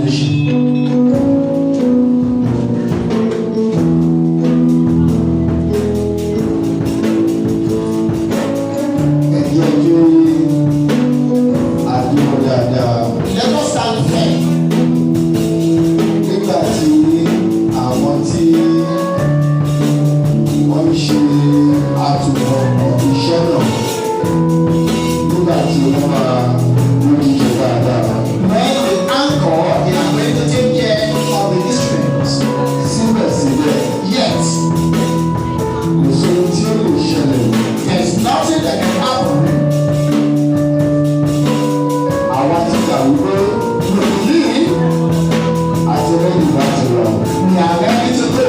Nation. Ẹ jẹ́ kí a dúró dáadáa. Let us stand firm. Nígbà tí àwọn tí wọ́n ń ṣe àtúbọ̀ iṣẹ́ náà, nígbà tí wọ́n máa mójútó dáadáa. When the anchor, they are going to take care of the instruments. Síbẹ̀síbẹ̀, Yet, kò sóhun tí ó lè ṣẹlẹ̀. there is nothing that can happen. Àwa ti gbà wípé We believe a ti ready láti lọ. We are ready to go.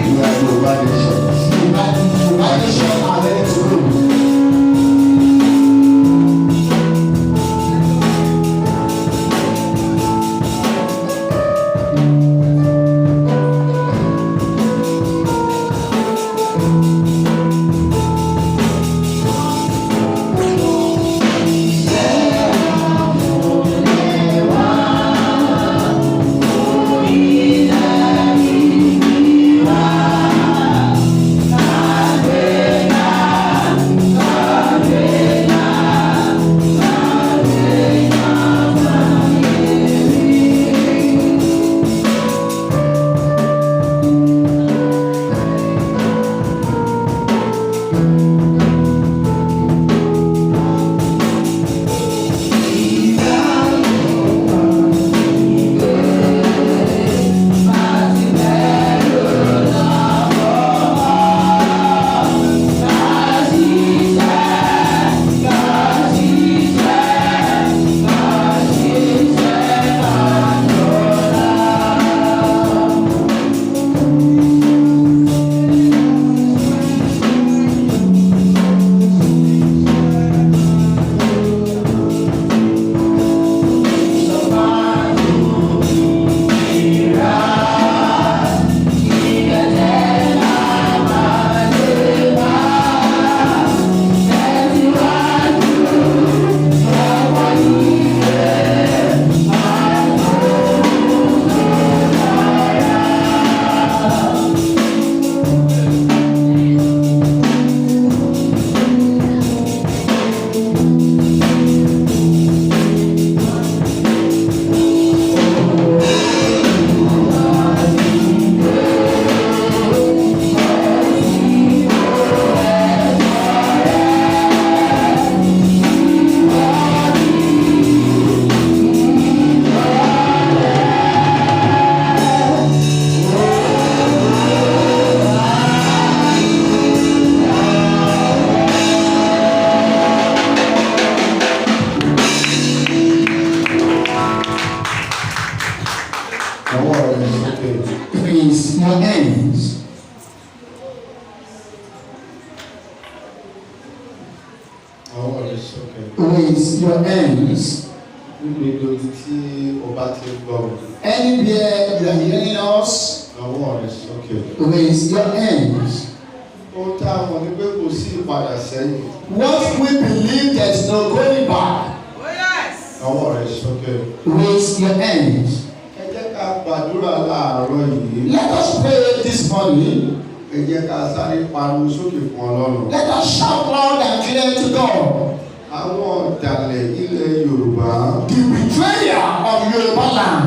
Ní Yorùbá Nation. The Nation are ready to go. Ọwọ́ rẹ̀ sókè. Raise your hands. Ọwọ́ rẹ̀ sókè. Raise your hands. Níbi tí o bá ti ń gbọ́ mi. Anywhere you are hearing us, Ọwọ́ rẹ̀ sókè. Raise your hands. Ohun tá a mọ̀ ni pé kò sí ìpadà sẹ́yìn. What we believe, there's no going back. Ọwọ́ rẹ̀ sókè. Raise your hands. Ẹ jẹ́ ká gbàdúrà láàárọ̀ yìí. Let us pray this morning. Ẹ jẹ́ ká sáré pariwo sókè fún Ọlọ́run. Let us shout loud and clear to God. Àwọn ọ̀dàlẹ̀ ilẹ̀ Yorùbá. The betrayer of Yoruba land.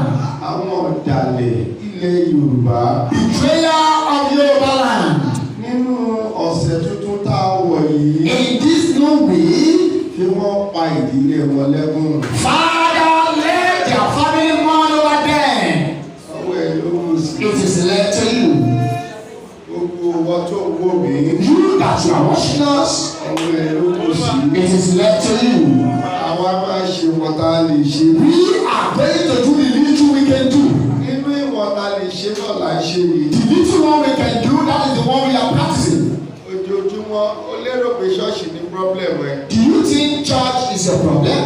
Àwọn ọ̀dàlẹ̀ ilẹ̀ Yorùbá. Betrayer of Yoruba land. Nínú ọ̀sẹ̀ tuntun tá a wọ̀ yìí. In this new week, Kí wọ́n pa ìdílé wọn lẹ́kún. Father, let their family mourn over them. Ọwọ́ ẹ ló kù sí. It is left to you. Gbogbo ìwọ tó ń wò mí. You that you are watching us, Ọwọ́ ẹ ló kù sí. It is left to you. Àwa máa ṣe nǹkan tá a lè ṣe. We are going to do the little we can do. Nínú ìwọ̀n tá a lè ṣe náà là ń ṣe yìí. The little one we can do, that is the one we are practicing. Ojoojúmọ́, ó lérò pé ṣọ́ọ̀ṣì ní problem ẹ. Do you think church is a problem?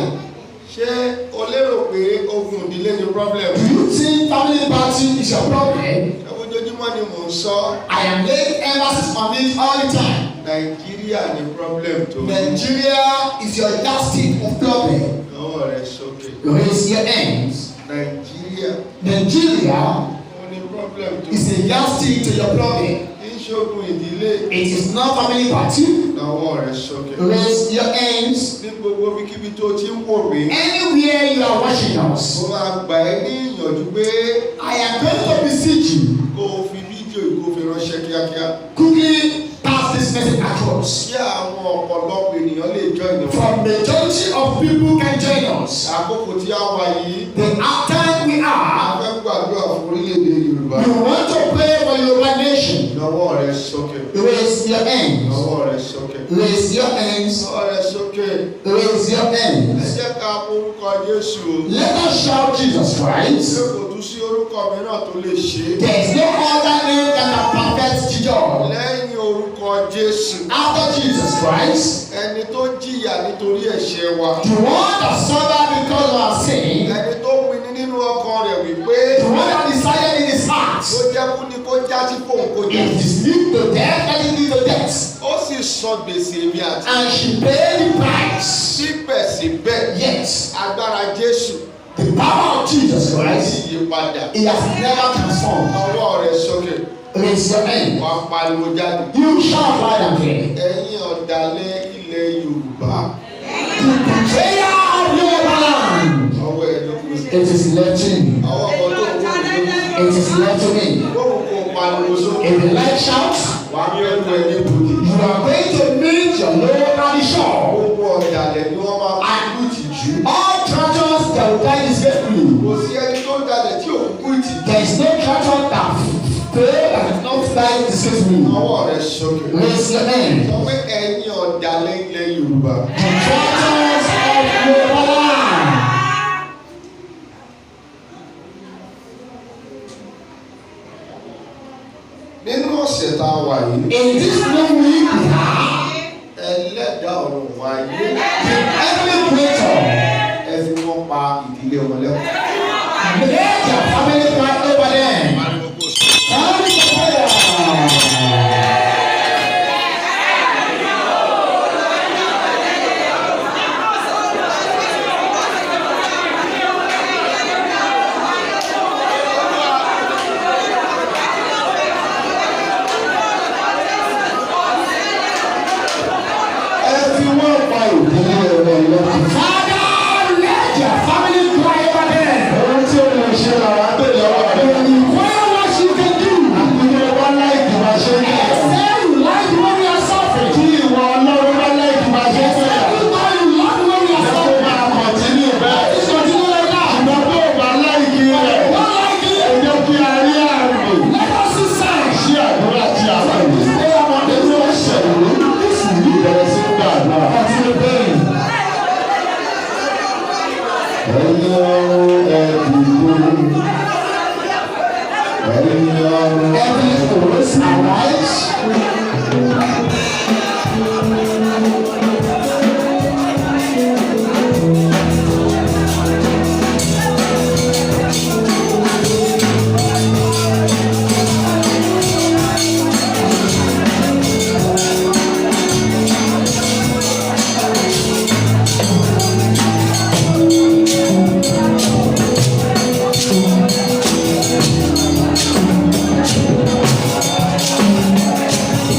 Ṣé o lérò pé ogun ìdílé ní problem? Do you think family battle is your problem? Ojoojúmọ́ ni mò ń sọ. I am laying emphasis on it all the time. Nàìjíríà ní problem tó. Nigeria is your yardstick of problem. Ọwọ́ rẹ sókè. Raise your hands. Nàìjíríà Nàìjíríà Nigeria òun ni problem tó. Is a yardstick to your problem. Kì í ṣoògùn ìdílé. It is not family party. Lọ́wọ́ rẹ sókè. Raise your hands. Ní gbogbo ibikíbi tó ti ń wò mí. Anywhere you are watching us, Mo máa gbà ẹ́ ní ìyànjú pé I am going to beseech you. kó o fi fídíò yìí kó o fi ránṣẹ́ kíákíá. Quickly pass this message across. Kí àwọn ọ̀pọ̀lọpọ̀ ènìyàn lè join wa. For majority of people can join us. Àkókò tí a wà yìí, The time we a are, fẹ́ gbàdúrà fún orílẹ̀-èdè Yorùbá. we want to pray for Yoruba nation. Lọ́wọ́ rẹ sókè. Raise your hands. Lọ́wọ́ rẹ sókè. Raise your hands. Lọ́wọ́ rẹ sókè. Raise your Ẹ hands. jẹ́ ká orúkọ Jésù o. Let us shout Jesus Christ. Ṣé kò tún sí orúkọ mìíràn tó lè ṣe é? There is no other name that can perfect Jesus. Lẹ́yìn orúkọ Jésù, After Jesus Christ, ẹni tó jìyà nítorí ẹ̀ṣẹ̀ wa. the one that suffered because of our sin, Ẹni tó pinnu nínú ọkàn rẹ̀ wípé the one that decided in his heart, ó jẹ́ kú ni kó já sí fóun kó jẹ́. if it is lead to death, let it lead to death. Ó sì san gbèsè mi àti. And she paid the price. Síbẹ̀síbẹ̀, Yet, agbára Jésù the power of Jesus Christ, sì yí padà. it has never transformed. Ọwọ́ rẹ̀ sókè, Raise your hand. wàá pariwo jáde. You shout loud and clear. Ẹ̀yin ọ̀dàlẹ̀ ilẹ̀ Yorùbá, The betrayer of your land. ọwọ́ ẹ̀ ló kù sí. It is left to you. Ọwọ́ kan tó kù ló kù. It is left to me. Bóun kò pariwo sókè, If you like shout, wàá rí ẹnu ẹ̀ ní ibodè. you are going to meet your Lord at the shore. Gbogbo ọ̀dàlẹ̀ ni wọ́n máa kú ìtìjú. All traitors that will die disgracefully. Kò sí ẹni tó ń dalẹ̀ tí ò kú ìtìjú. There is no traitor that fail that did not die disgracefully. Ọwọ́ rẹ̀ sókè. Raise your hand. Sọ pé ẹ̀yin ọ̀dàlẹ̀ ilẹ̀ Yorùbá. The traitors of Yoruba land. Nínú ọ̀sẹ̀ tá a wà yìí, In this new week we have ẹlẹ́dàá ọ̀run wa yé the heavenly creator. Ẹ fi wọ́n pa ìdílé wọn lẹ́kọ̀ọ́. Let their family cry over them. Family prayer. Ẹ fi wọ́n pa ìdílé wọn lẹ́kọ̀ọ́. Father, let their family cry over them. Ohun tí ó lè ṣe làwọn á bèèrè lọ́wọ́ rẹ̀. Require what you can do. Àbúrò wa like bá ṣe ń bẹ̀. Say you like the way we are suffering. Tí ìwọ Ọlọ́run bá like bá ṣe ń bẹ̀. Say you know you love the way we are Ẹ kó suffering. máa continue bẹ́ẹ̀. Please continue like that. Ṣùgbọ́n bó o bá like rẹ̀, Don't like ẹ it. jẹ́ kí a rí àmì Let us see signs. sí àdúrà tí a bá yìí. Nínú ọ̀sẹ̀ yìí, ìbẹ̀rẹ̀ sí gbàdúrà. Continue praying. Ẹ̀yin ọ̀run ẹ dìde. Ẹ̀yin ọ̀run ẹ Every force arise. Ẹ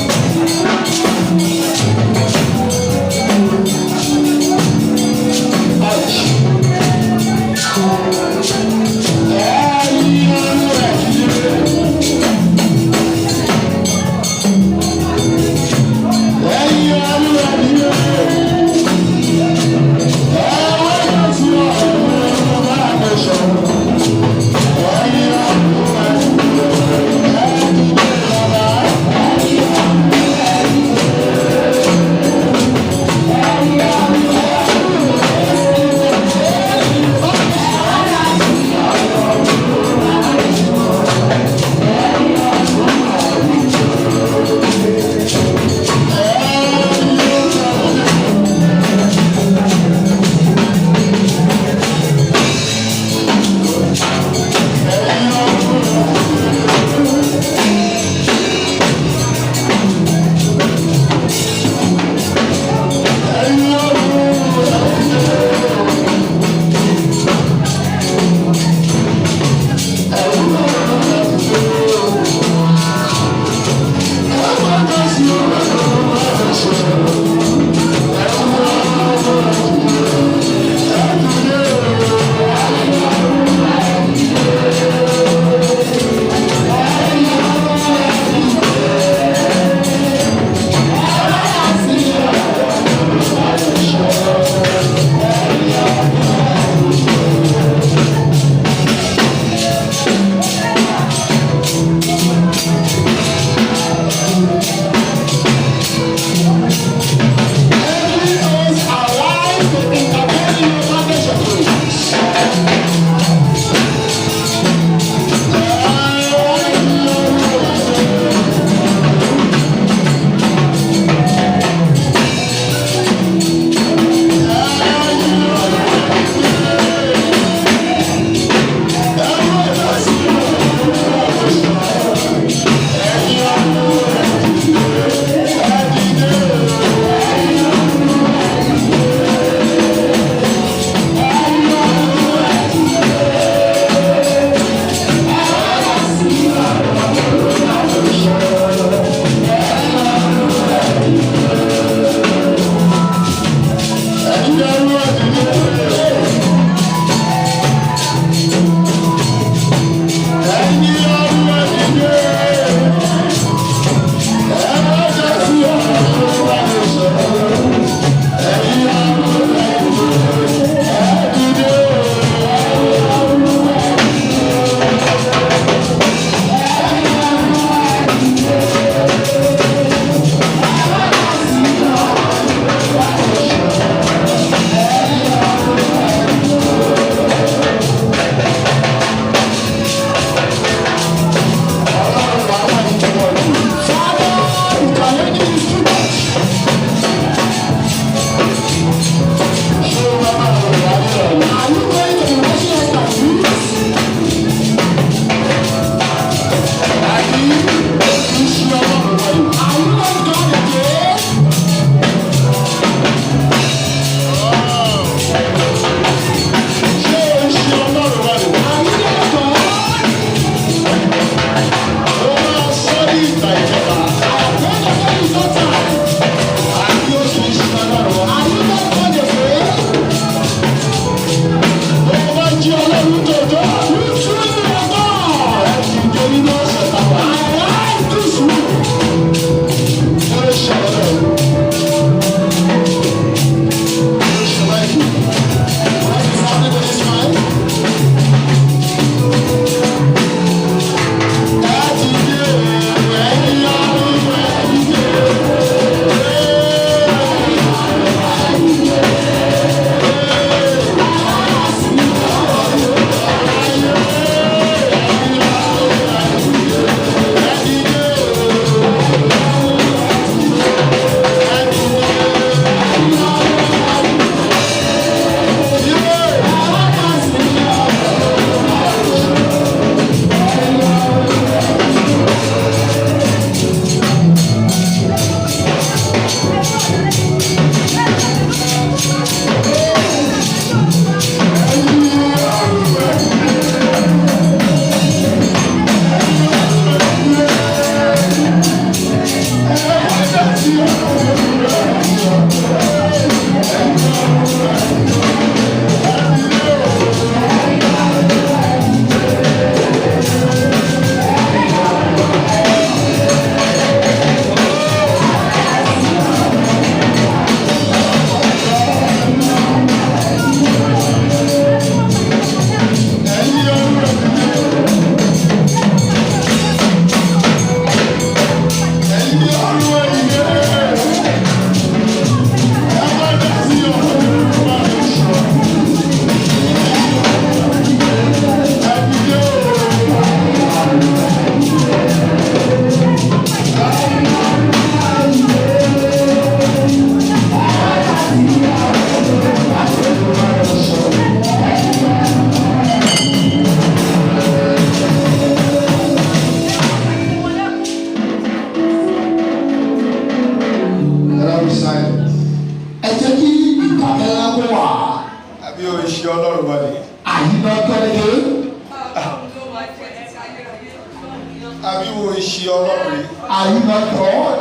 Àbí wo ìṣe Ọlọ́run yìí? Are you not God?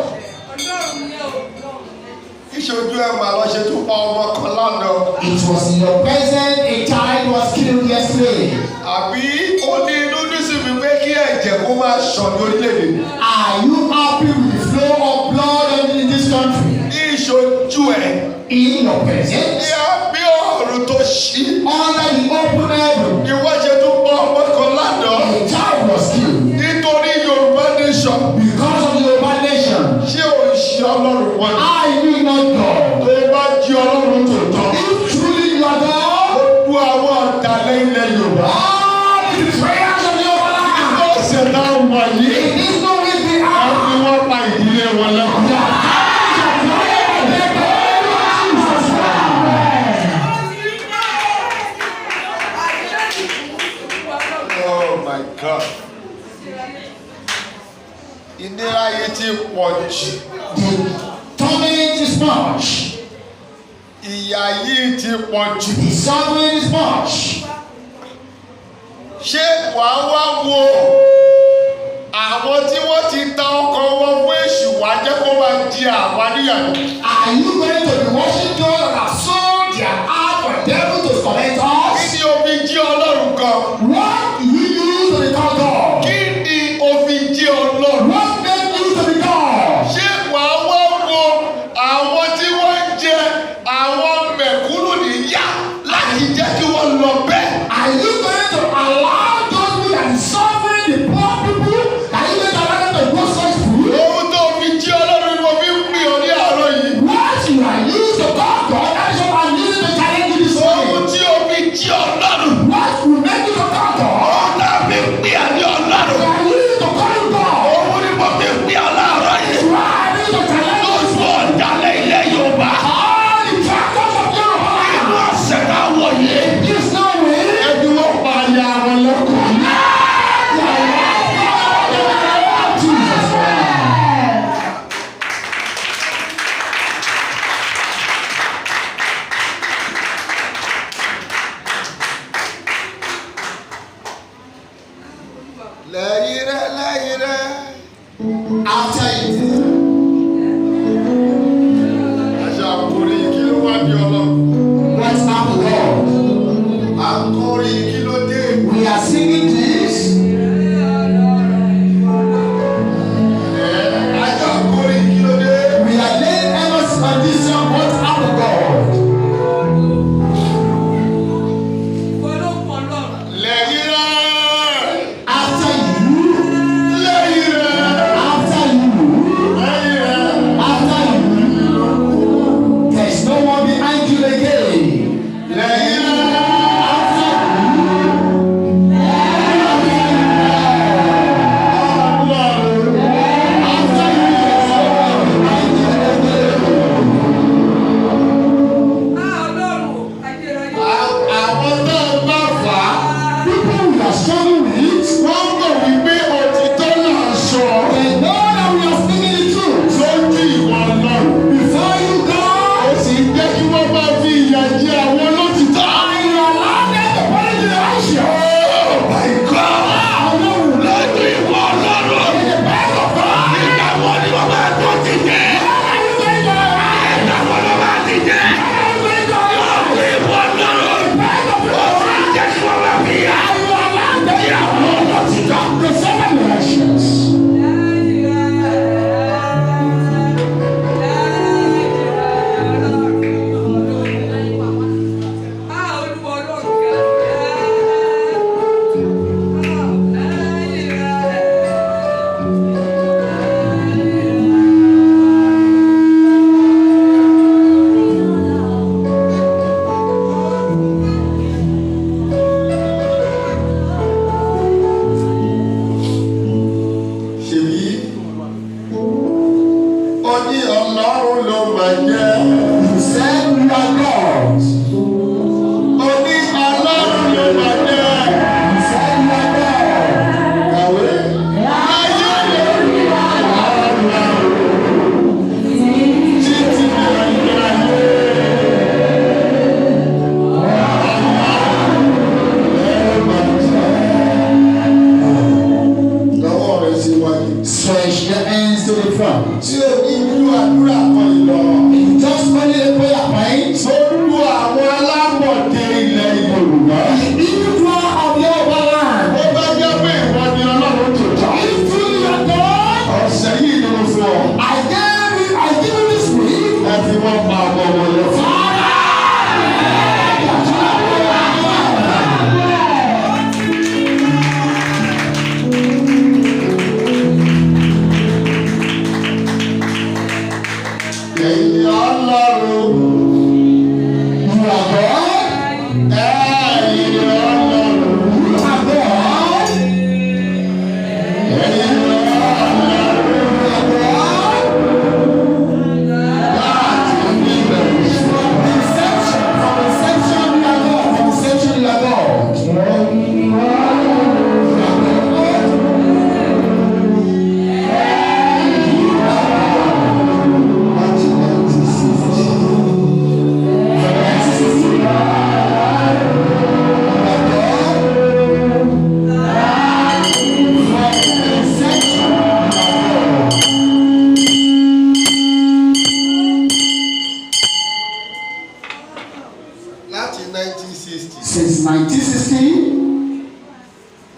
Ìṣojú ẹ̀ mà lọ ṣe tún pa ọmọ kan lánàá. It was in your presence a child was killed yesterday. Àbí ó ní inú nísìnyí pé kí ẹ̀jẹ̀ kó máa ṣàn ní orílẹ̀-èdè. Are you happy with the flow of blood in this country? Ní ìṣojú ẹ̀ In your ní presence, abẹ́ ọ̀run tó ṣí. under the open heaven, Ni wọ́n ṣe tún pa ọmọ kan lánàá. a child was killed Nítorí Yorùbá nation. because of the Yoruba nation. Ṣé ò ń ṣe Ọlọ́run wọn? Are you not God? Tó bá jí Ọlọ́run tòótọ́. If truly you are God, Gbogbo àwọn ọ̀dàlẹ̀ ilẹ̀ Yorùbá. all the betrayers of Yoruba land, Lọ́sẹ̀ náà wà yìí. in this no way they are. Wọ́n fi wọ́n pa ìdílé wọn lẹ́kọ̀ọ́. Their families are crying by their Jesus Christ. Oh my God. Ìnira yìí ti pọ̀ jù. The torment is much. Ìyà yìí ti pọ̀ jù. The suffering is much. Ṣé wàá wá wo àwọn tí wọ́n ti ta ọkọ̀ wọn fún èṣù wá jẹ́ kó máa di àwa níyà ni? Are you going to be watching those that have sold their heart for devil to torment Kí us? ni o fi jí Ọlọ́run kan? What do you use to become God? Kí ni o fi jí Ọlọ́run? What made you to be God? Ṣé wàá wá wo àwọn tí wọ́n ń jẹ àwọn mẹ̀kúnnù níyà láti jẹ́ kí wọ́n lọ bẹ́ẹ̀? Are you going to allow those people that is suffering, the poor people, are you going to allow them to go such food? Ohun tó fi jí Ọlọ́run ni mo fi ń pè ọ́ ní àárọ̀ yìí. What you are used to call God, that is what I'm using to challenge you this Ohun morning. tí o fi jí Ọlọ́run. What will make you to call God? Ohun tá a fi ń pè ọ́ ní You Ọlọ́run. are used to call God. Òun ni mo fi ń pè ọ́ láàárọ̀ yìí. You are used to challenge you this Lójú morning. ọ̀dàlẹ̀ ilẹ̀ Yorùbá. All the tractors of Yoruba Inú land, ọ̀sẹ̀ náà wọ̀ yìí. this no way. Ẹbí wọ́n pa aya wọn lẹ́kọ̀ọ́. Jesus Christ. Lẹ́yìn rẹ̀ lẹ́yìn rẹ̀. After you, Àṣà àkórí kí ló wá di Ọlọ́run? what's up, God? Àkórí kí ló dé? We are singing this. Àṣà àkórí kí ló dé? We are laying emphasis on this song. What's up, God? Lẹ́yìn rẹ̀. After you, Lẹ́yìn rẹ̀. after you,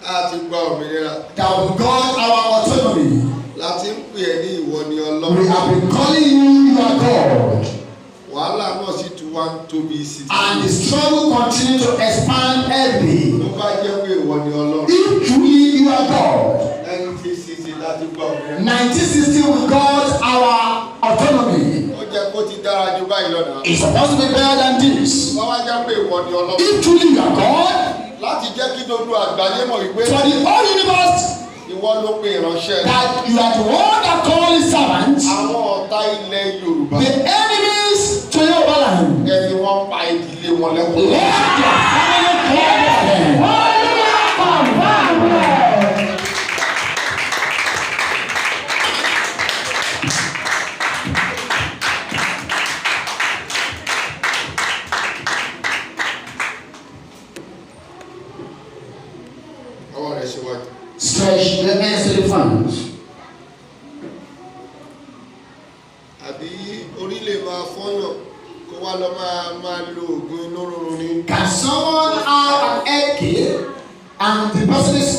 A ti gba òmìnira. That we got our autonomy. Láti ń pè ẹ́ ní ìwọ ni We Ọlọ́run. have been calling you, you are God. Wàhálà náà sì tún wá ń tóbi sí i. And the struggle continue to expand every day. Tó bá jẹ́ pé ìwọ ni Ọlọ́run. If truly you are God, 1960 láti gba òmìnira. 1960 we got our autonomy. Ó jẹ́ kó ti dára ju báyìí lọ náà. It's supposed to be better than this. Wọ́n wá jẹ́ pé ìwọ ni Ọlọ́run. If truly you are God, Láti jẹ́ kí gbogbo àgbáyé mọ̀ wípé for the whole universe, ìwọ ló pe ìránṣẹ́ rẹ. that you are the one that called his servants, Àwọn ọ̀tá ilẹ̀ Yorùbá. the enemies to your land. Ẹ fi wọ́n pa ìdílé wọn lẹ́kún. Let their family call them. Ọwọ́ rẹ̀ síwájú. Stretch your hands to the front. Àbí orí lè máa fọ́yàn kó wá lọ máa lo oògùn inú rírun ni. Can someone have an headache and the person is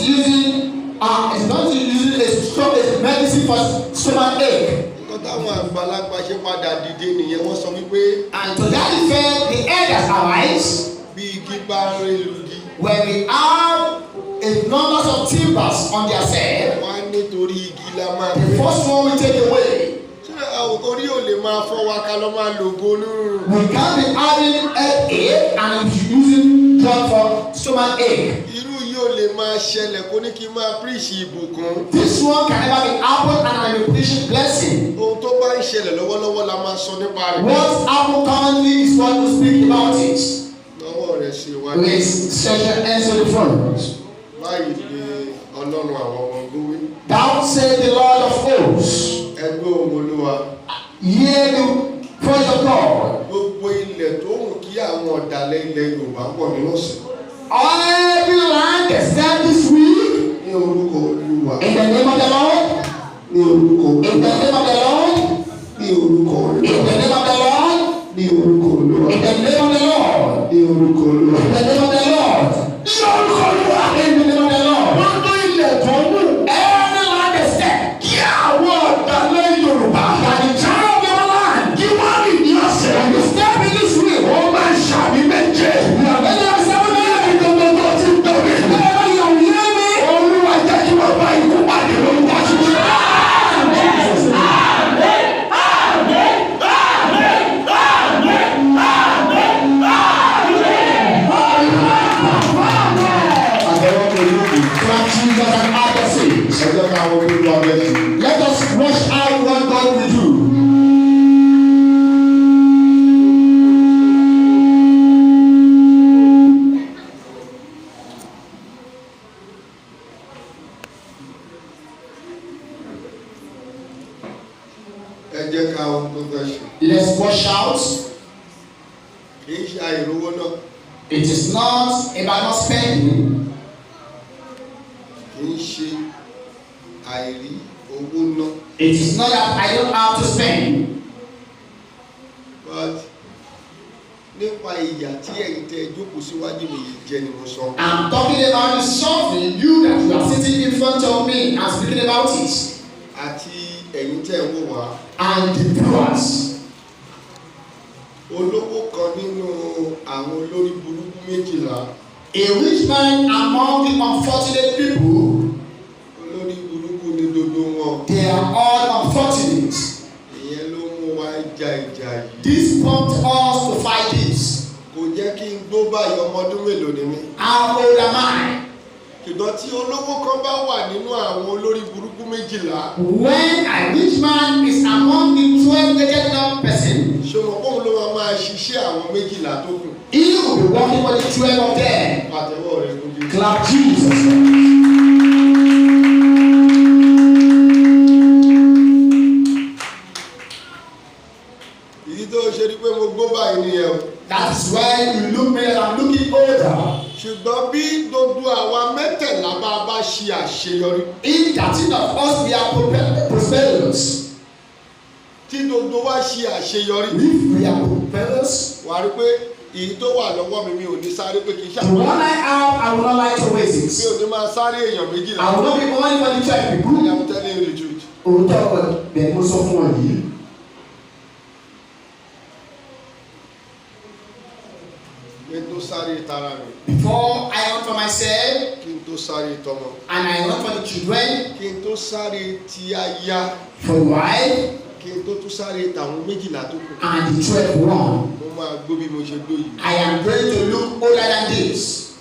not using a strong a medicine for stomach ache? Nǹkan táwọn àgbàlagbà ṣe padà dìde nìyẹn. Wọ́n sọ wípé And to that effect, the elders arise. Bí igi bá ń ré lugi, When we have a numbers of timbers on their side, wọ́n á nítorí igi la máa the gbé. first one we take away. Ṣé àwọn orí ò lè máa fọ́ wa ká lọ máa lo oògùn onírúurú? We can't be having headache and using drug for stomach ache. Irú yìí ò lè máa ṣẹlẹ̀ kó ní kí n máa preach ìbùkún. This one can never be happen and I will preach blessing. Ohun tó bá ń ṣẹlẹ̀ lọ́wọ́lọ́wọ́ la máa sọ nípa rẹ̀. What happen currently is what we speak about it. Lọ́wọ́ rẹ̀ ṣe wájú. Please stretch your hands to the front. Báyìí ni Ọlọ́run àwọn ọmọ ogun wí. Thou say the Lord of hosts, Ẹ gbọ́ ohùn Olúwa. Hear the voice of God. Gbogbo ilẹ̀ tó wù kí àwọn ọ̀dàlẹ̀ ilẹ̀ Yorùbá pọ̀ nínú ọ̀sẹ̀. Every land except this week, Ní orúkọ Olúwa. In the name of the Lord, Ní orúkọ in the Olúwa. Name of the Lord, Ní orúkọ in Olúwa. The name of the Lord, Ní orúkọ Olúwa. In the name of the Lord, Ní orúkọ Olúwa. In the name of the Lord, Ní orúkọ Olúwa. In the name of the Lord. Gbogbo ilẹ̀ tó wù Every land except kí àwọn ọ̀dàlẹ̀ Yorùbá that the child of your land, kí wọ́n rìn ní ọ̀sẹ̀. And you step in this way, Ó máa ṣàmì méje. You are very of 7 years. Níbi gbogbo tó ti ń tóbi. Wherever you are hearing me, Olúwa jẹ́ kí wọ́n bá ikú pàdé lórúkọ Jésù. Jesus' name. Àtẹ̀wọ́ pẹ̀lú òkú. Clap Jesus and other saints. Ẹ jẹ́ ká wọ́n lórí abẹ́ sí. Let us rush out what God will do. Ẹ jẹ́ ká ohun tó fẹ́ ṣe. Let's wash out. Kì í ṣe àìrówó náà. It is not about not spending. Kì í ṣe àìrí owó náà. It is not that I don't have to spend. But nípa ìyà tí ẹ̀yin tẹ́ jókòó síwájú mi yìí jẹ́ ni mo sọ. I'm talking about the suffering you that you are sitting in front of me and speaking about it. Àti ẹ̀yin tẹ́ ń wò wá. And the viewers. Olówó kan nínú àwọn olórí burúkú 12. A rich man among the unfortunate people, Olórí burúkú ní gbogbo wọn. They are all unfortunate. Ìyẹn ló mú wa ja ìjà yìí. This prompted us to fight this. Kò jẹ́ kí n gbó báyìí. Ọmọ ọdún mélòó ni mí? How old am I? Ṣùgbọ́n tí olówó kan bá wà nínú àwọn olórí burúkú 12, When a rich man is among the 12 wicked person, ṣé o mọ̀ pé òun ló máa ṣiṣẹ́ àwọn 12 tó kù? He will be working for the 12 of them. Pàtẹ́wọ́ rẹ̀ fún Jésù. Clap Jesus. Ìdí tó ṣe ni pé mo gbó báyìí nìyẹn o. That is why you look me and I'm looking older. Ṣùgbọ́n bí gbogbo àwa 13 bá ṣe àṣeyọrí, If 13 of us we are prosperous, tí gbogbo wa ṣe àṣeyọrí, if we are prosperous, wà á rí pé Èyí tó wà lọ́wọ́ mi, mi ò ní sáré pé kì í The ṣàwọn. one I have, I will not like to waste Mi it. ò ní máa sáré èèyàn 12. I will not be only for the 12 I people. am telling you the truth. Òótọ́ bẹ́ẹ̀ mo sọ fún wọn yìí. Kí n tó sáré tara mi, Before I run for myself kí n tó sáré tọmọ, and I run for the children, kí n tó sáré ti aya, for the wife kí n tó tún sáré tàwọn 12 tó kù. and the 12 one. Mo máa gbó bí mo ṣe gbó yìí. I am going to look older than this.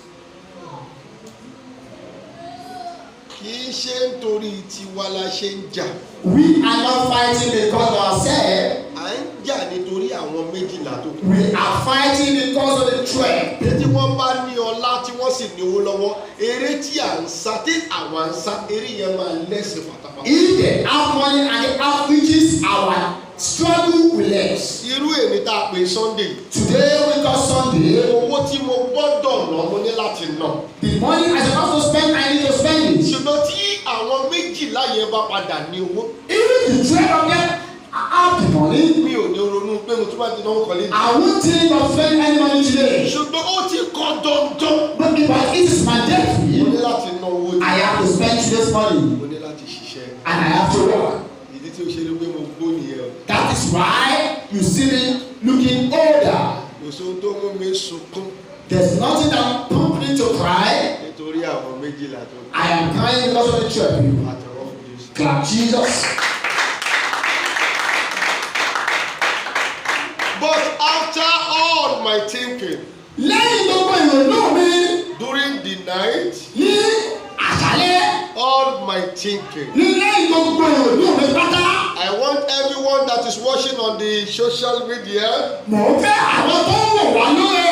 Kì í ṣe nítorí tiwa la ṣe ń jà. We are not fighting because of ourselves. À ń jà nítorí àwọn 12 tó kù. We are fighting because of the 12. Tí wọ́n bá ní ọlá tí wọ́n sì ní owó lọ́wọ́, eré tí à ń sá, tí àwa ń sá, eré yẹn máa lẹ́sìn pátápátá. If they have money and they have riches, our struggle will less. Irú èmi tá a pè Sunday, Today we got Sunday. owó tí mo gbọ́dọ̀ ná, mo ní láti ná. The money I supposed to spend, I need to spend it. Ṣùgbọ́n tí àwọn 12 yẹn bá padà ní owó, If the 12 of them have the money, mi ò ní ronú pé mo tún bá ti náwó kan lé. I won't think of spending any money today. Ṣùgbọ́n ó ti kọ́ dandan. But if it is mandatory, Mo ní láti ná owó I tí have to spend today's money mo ní láti ṣiṣẹ́. and I have to work. Ìdí tí ó ṣe ni pé mo gbó nìyẹn o. That is why you see me looking older. Kò sóhun tó mú mi sunkún There's nothing that pump me to cry. nítorí àwọn 12 tó kù. I am crying because of the 12 people. Àtẹ̀wọ́ fún Jésù. Clap Jesus. But after all my thinking Lẹ́yìn gbogbo ìrònú mi during the night, ní àṣálẹ́, all my thinking, ní lẹ́yìn gbogbo ìrònú mi pátá, I want everyone that is watching on the social media, mò ń fẹ́ àwọn tó ń wò wá lórí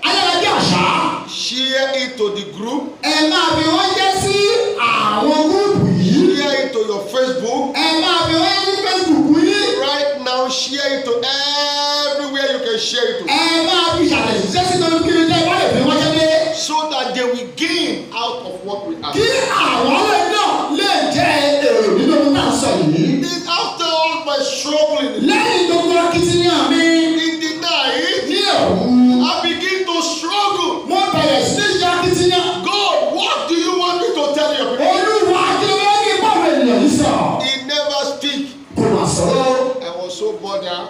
ayélujára àṣà. share it to the group, Ẹ máa fi ránṣẹ́ sí àwọn group yìí. share it to your Facebook. Ẹ máa fi ránṣẹ́ sí Facebook yìí. Right now, share it to everywhere you can share it to, Ẹ máa fi ṣàtẹ̀jíṣẹ́ sí torí kí ni tẹ́ ẹ bá lè fi ránṣẹ́ dé. so that they will gain out of what we are. Kí àwọn ọlọ́ọ̀ náà lè jẹ́ èrò nínú ohun tá à ń sọ yìí. Then after all my struggling Lẹ́yìn gbogbo akitiyan mi in the night, ní òru, I begin to struggle. mo bẹ̀rẹ̀ sí ní ṣe akitiyan. God, what do you want me to tell your people? Olúwa, kí ló fẹ́ kí n báwo ènìyàn yìí sọ? He never speak. Kò mà sọ̀rọ̀. I was so bothered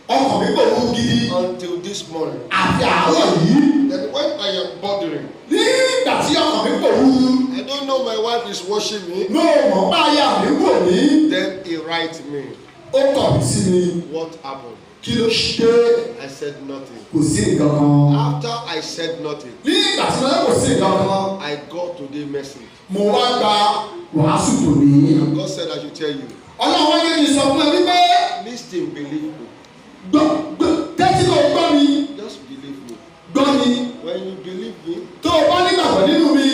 Ọkàn mi kò wú gidi until this morning. àfi àárọ̀ yìí. Then when I am bothering, Nígbà tí ọkàn mi kò wú, I don't know my wife is watching me. mo mọ̀ pé aya mi wò mí. Then he write me, Ó kọ̀ mí sí mi. "What happened?" Kí ló ṣe? I said nothing. Kò sí nǹkan kan. After I said nothing, Nígbà tí mo ní kò sí nǹkan kan, I got today message. mo wá gba wàásù tòní. And God said I should tell you, Ọlọ́run wá ní kí n sọ fún ẹ wípé listen, believe me. gbọ́ gbọ́, tẹ́tí kò gbọ́ mi. Just believe me. Gbọ́ mi. When you believe me, Tó o bá nígbàgbọ́ nínú mi,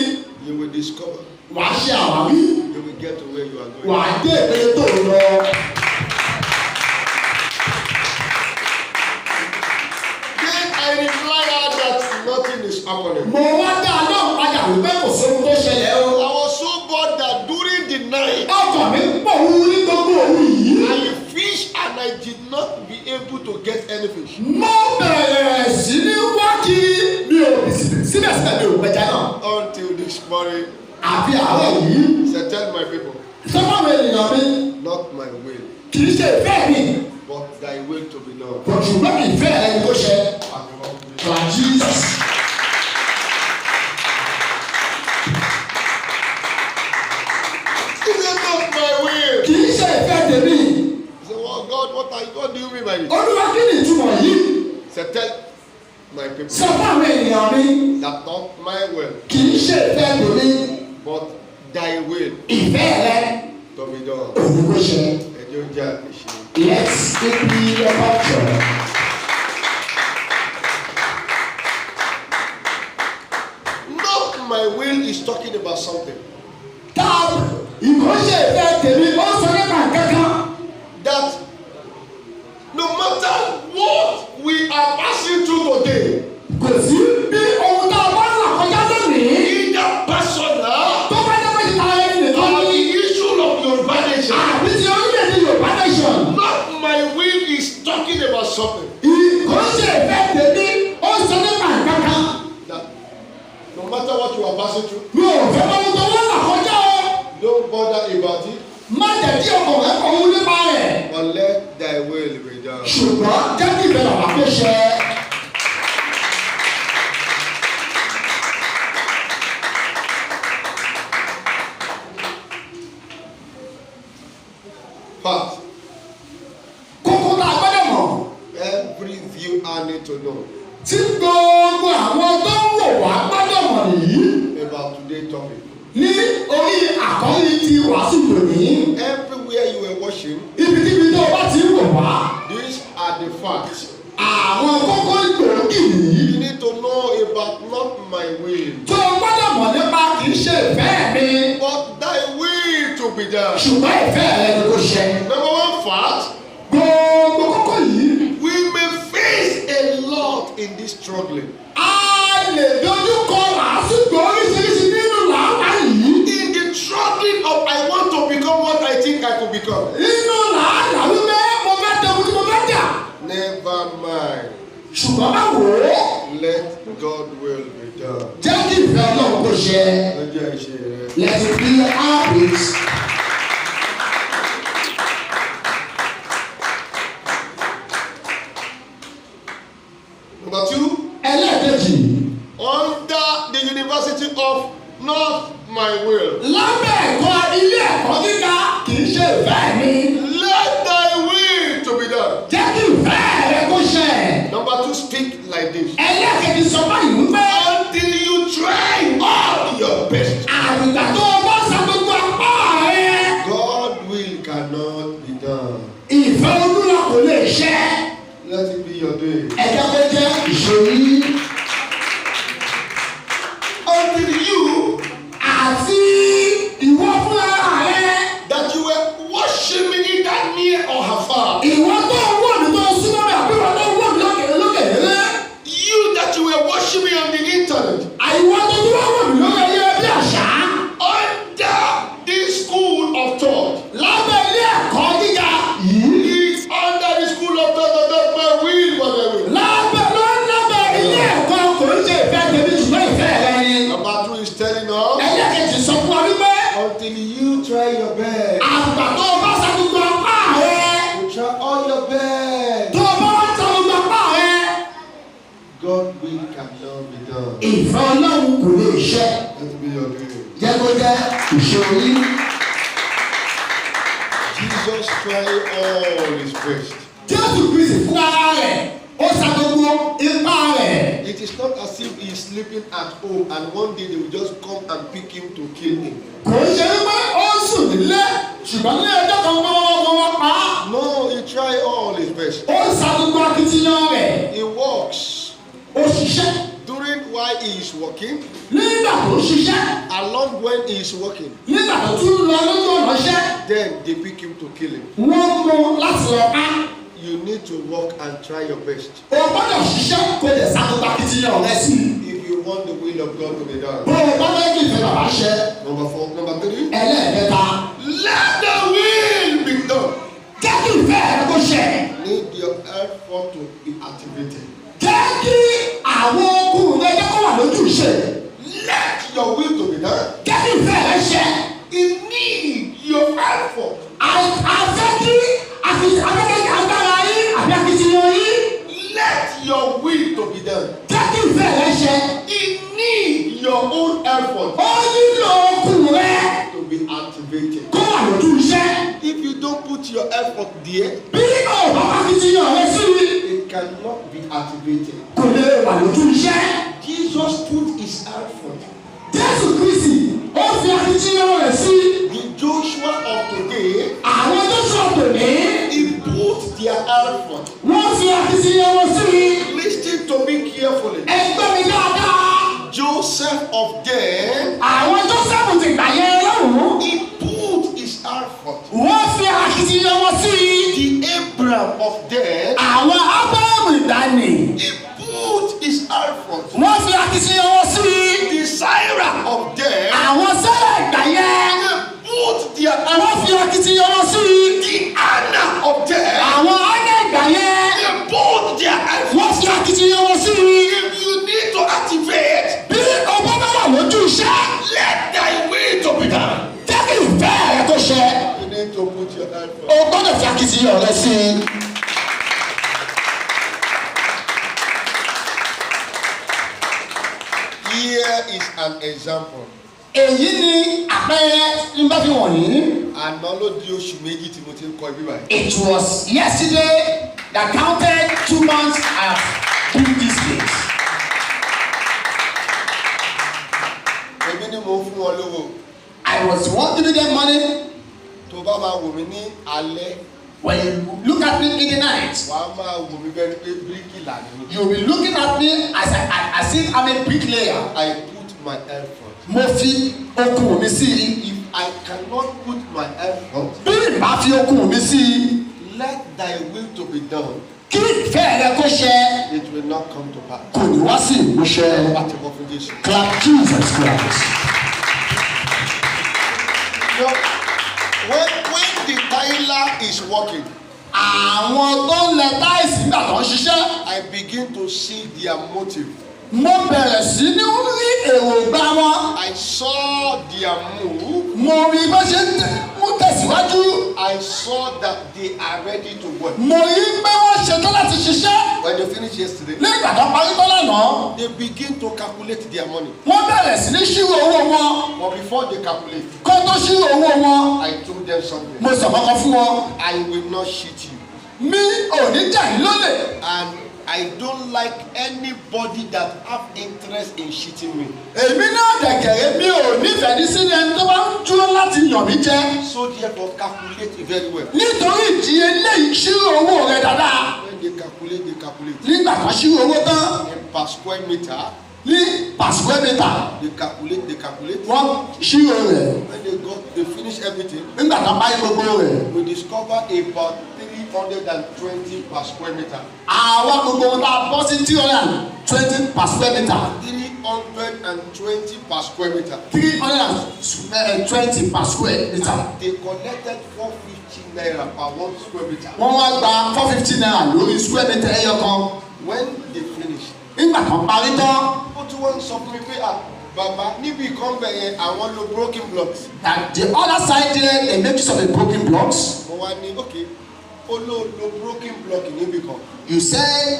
you will discover. wàá ṣe àwárí. You will get to where you are going. Wàá dé ìpele tó o lọ. Then I replied her that nothing is happening. Mo wá dá a náà padà wípé kò sóhun tó ṣẹlẹ̀ o. I was so bored that during the night, Ọkàn mi pòrúurú ní gbogbo òru yìí. I fish and I did not be able to get any fish. Mo bẹ̀rẹ̀ sí ní wá kí mi ò síbẹ̀síbẹ̀ mi ò pẹja náà. Until this morning, Àfi àárọ̀ yìí. he said, "Tell my people, Sọ fáwọn ènìyàn mi, not my will, kì í ṣe ìfẹ́ mi, but thy will to be done." kò ṣùgbọ́n ìfẹ́ rẹ ni kó ṣe. Clap Jesus. He said, "Not my will." Kì í ṣe ìfẹ́ tèmi. He said, "Well, God, what do you mean by it?" Olúwa, kí ni ìtumọ̀ yìí? He said, "Tell my people Sọ fún àwọn ènìyàn mi, that not my will, kì í ṣe ìfẹ́ tèmi, but thy will ìfẹ́ rẹ to be done." òun kó ṣe. Ẹ jẹ́ ó jẹ́ ìṣe. Let it be your culture. Not my will is talking about something. Tá ìkó ṣe ìfẹ́ tèmi, ó sọ nípa nǹkan kan. That no matter what we are passing through today, Kò sí bí ohun tá a bá ń là kọjá lónìí, either personal tó bá jẹ́ pé títa ẹni nìkan or ní, the issue of Yoruba nation, àbí ti orílẹ̀-èdè Yorùbá nation. not my will is talking about something. Ìkó ṣe ìfẹ́ tèmi, Má jẹ́ kí ọkàn rẹ kọ̀ wú nípa rẹ̀. But let thy will be done. Ṣùgbọ́n jẹ́ kí ìfẹ́ bàbá kó ṣẹ. Fact, Kókó tá a gbọ́dọ̀ mọ̀ every viewer need to know tí gbogbo àwọn tó ń wò wá gbọ́dọ̀ mọ̀ nìyí about today's topic. ní orí àkọ́rí ti wàásù tòní. Everywhere you were watching, Ibikíbi tó o bá ti ń wò wá, these are the facts. àwọn kókó gbòógì nìyí You need to know about not my will, tó o gbọ́dọ̀ mọ̀ nípa kì í ṣe ìfẹ́ mi, but thy will to be done. ṣùgbọ́n ìfẹ́ rẹ ni kó ṣẹ. Number one fact, Gbogbo kókó yìí, we may face a lot in this struggling. A lè dojú kọ làásìgbò oríṣiríṣi nínú làálàá yìí. In the struggling of I want to become what I think I could become. Nínú làálàá wípé mo fẹ́ dẹ̀kun tí mo fẹ́ dà. Never mind. Ṣùgbọ́n má wò ó. Let God will be done. Jẹ́ kí ìfẹ́ Ọlọ́run kó ṣẹ. Lọ́jọ́ ìṣe rẹ̀. Let it be your habit. Number two, Ẹlẹ́ẹ̀kejì, under the university of not my will. lábẹ́ ẹ̀kọ́ ilé ẹ̀kọ́ gíga kì í ṣe ìfẹ́ mi. Let thy will to be done. Jẹ́ kí ìfẹ́ rẹ kó ṣẹ. Number two, speak like this. Ẹlẹ́ẹ̀kejì sọ báyìí wípé Until you try all your best, àgbà tó o bá sa gbogbo apá rẹ, God will cannot be done. ìfẹ́ Olúwa kò lè ṣẹ. Let it be your day. Ẹ jẹ́ kó jẹ́ ìṣòrí. Until you Àti ìwọ fúnra rẹ, that you were watching me either near or afar. ìwọ tó ń wò mí tó ń súnmọ́ mi àbí ìwọ tó ń wò mí lókèrè lókèrè. You that you were watching me on the internet. Àìwọ tó tún wá wò mí lórí ayé bí àṣà. Under this school of thought. Lábẹ́ ilé ẹ̀kọ́ gíga yìí. It's under the school of thought that not my will but thy will. Lábẹ́ ló ń lábẹ́ ilé ẹ̀kọ́ kò ń ṣe ìfẹ́ tèmi ṣùgbọ́n ìfẹ́ rẹ ni. Number two is telling us Ẹlẹ́kejì sọ fún wa wípé until you try your best. àgbà tó o bá sa gbogbo apá rẹ, You try all your best. tó o bá wá sa gbogbo apá rẹ, God will cannot be done. ìfẹ́ Ọlọ́run kò lè ṣẹ. Let it be your day. Jẹ́ kó jẹ́ ìṣòro. Jesus tried all his best. Jésù Kristi fún ara rẹ̀, ó sa gbogbo ipá rẹ̀. It is not as if he is sleeping at home and one day they will just come and pick him to kill him. Kò ń ṣe wípé ó ń sùn nílé ṣùgbọ́n ní ọjọ́ kan wọ́n wọ́n pa á. No, he tried all his best. Ó ń sa gbogbo akitiyan rẹ̀. He works. Ó ṣiṣẹ́. During while he is working, Nígbà tó ṣiṣẹ́, along when he is working, nígbà tó tún lọ lójú ọ̀nà iṣẹ́, then they pick him to kill him. Wọ́n mú un láti lọ pa á. You need to work and try your best O gbọ́dọ̀ ṣiṣẹ́ kó lè sa gbogbo akitiyan rẹ sí i. if you want the will of God to be done. Bó o bá fẹ́ kí ìfẹ́ bàbá ṣẹ. Number four, number three. Ẹlẹ́ẹ̀kẹta, Let the will be done. jẹ́ kí ìfẹ́ rẹ kó ṣẹ. Need your effort to be activated. Jẹ́ kí àwọn okùn rẹ jẹ́ kó wà lójú ìṣe. Let your will to be done. Jẹ́ kí ìfẹ́ rẹ ṣẹ. It need your effort. A fẹ́ kí afẹ́kẹ́ agbára yín àbí akitiyan yín. Let your will to be done. Jẹ́ kí ìfẹ́ rẹ ṣẹ. It need your own effort Ó nílò okùn rẹ to be activated. kó wà lójú iṣẹ́. If you don't put your effort there, Bí o bá akitiyan rẹ sí i, it cannot be activated. kò lè wà lójú iṣẹ́. Jesus put his effort. Jésù Kristi ó fi akitiyan rẹ̀ sí. The Joshua of today, Àwọn tó sọ tòní, he put their effort. wọ́n fi akitiyan wọn sí. Listen to me carefully. Ẹ gbọ́ mi dáadáa. Joseph of then, Àwọn Jósẹ́fù ti gbà yẹn lọ́hùn-ún, he put his effort. wọ́n fi akitiyan wọn sí. The Abraham of then, Àwọn Ábúráhámù ìgbàanì, he put his effort. wọ́n fi akitiyan wọn sí. The Sarah of then, Àwọn Sárà ìgbà yẹn, they put their wọ́n effort. fi akitiyan wọn sí. The Anna of then, Àwọn Áná ìgbà yẹn, they put their effort. wọ́n fi akitiyan wọn sí. If you need to activate, Bí o bá bá wà lójú iṣẹ́, let Fi akitiyan rẹ sí i. Here is an example. Èyí ni àpẹẹrẹ ní bá fi wọ̀nyí. Àná ló di oṣù 2 tí mo ti ń kọ́ ibi báyìí. It was yesterday that counted 2 months I have been this place. Èmi ni mo ń fún wọn lówó. I was the one giving them money. Tó bá máa wò mí ní alẹ́, When you look at me in the night, wàá máa wò mí bẹ́ẹ̀ ni pé bíríkìlà ni mí. you will be looking at me as if I'm a bricklayer. I put my effort. Mo fi okun mi sí i. If I cannot put my effort, Bí n bá fi okun mi sí i, let thy will to be done. kí ìfẹ́ rẹ kó ṣẹ, It will not come to pass. kò ní wá sí ìmúṣẹ. Pàtẹ́wọ́ fún Jésù. Clap Jesus Christ. You know, when the tiler is working, Àwọn tó ń lẹ tiles nígbà tó ń ṣiṣẹ́, I begin to see their motive. mo bẹ̀rẹ̀ sí ní rí èròǹgbà wọn. I saw their move. Mo rí bó ṣe ń mú tẹ̀síwájú. I saw that they are ready to work. Mo rí pé wọ́n ṣetán láti ṣiṣẹ́. When they finish yesterday, Nígbà tó parí tán lánàá, they begin to calculate their money. wọ́n bẹ̀rẹ̀ sí ní ṣírò owó wọn. But before they calculate, Kó tó ṣírò owó wọn, I told them something. mo sọ kankan fún wọn. I will not cheat you. Mi ò ní jà yín lólè. And I don't like anybody that have interest in cheating me. Èmi náà dẹ̀kẹ̀rẹ́, mi ò nífẹ̀ẹ́ ní sí ẹni tó bá ń dúró láti yàn mí jẹ. So therefore, calculate very well. Nítorí ìdí eléyìí, ṣírò owó rẹ dáadáa. When they calculate, they calculate. Nígbà kan ṣírò owó tán, In per square meter, ní per square meter, they calculate, they calculate. Wọ́n ṣírò rẹ̀. When they finish everything, Nígbà kan parí gbogbo rẹ̀, we discover about 320 per square meter. Àwa gbogbo ohun tá a bọ́ sí 320 per square meter. 320 per square meter. 320 per square meter. They collected 450 naira per 1 square meter. Wọ́n wá gba 450 naira lórí square meter ẹyọ kan. When they finished, Nígbà kan parí tán, ó tún wọ́n sọ fún mi pé, "Ah, bàbá, níbi kan bẹ̀ yẹn, àwọn lo broken blocks." That the other side there, they make use of the broken blocks. Mo wá ní, "Ok, ó ló lo broken block níbi kan." You say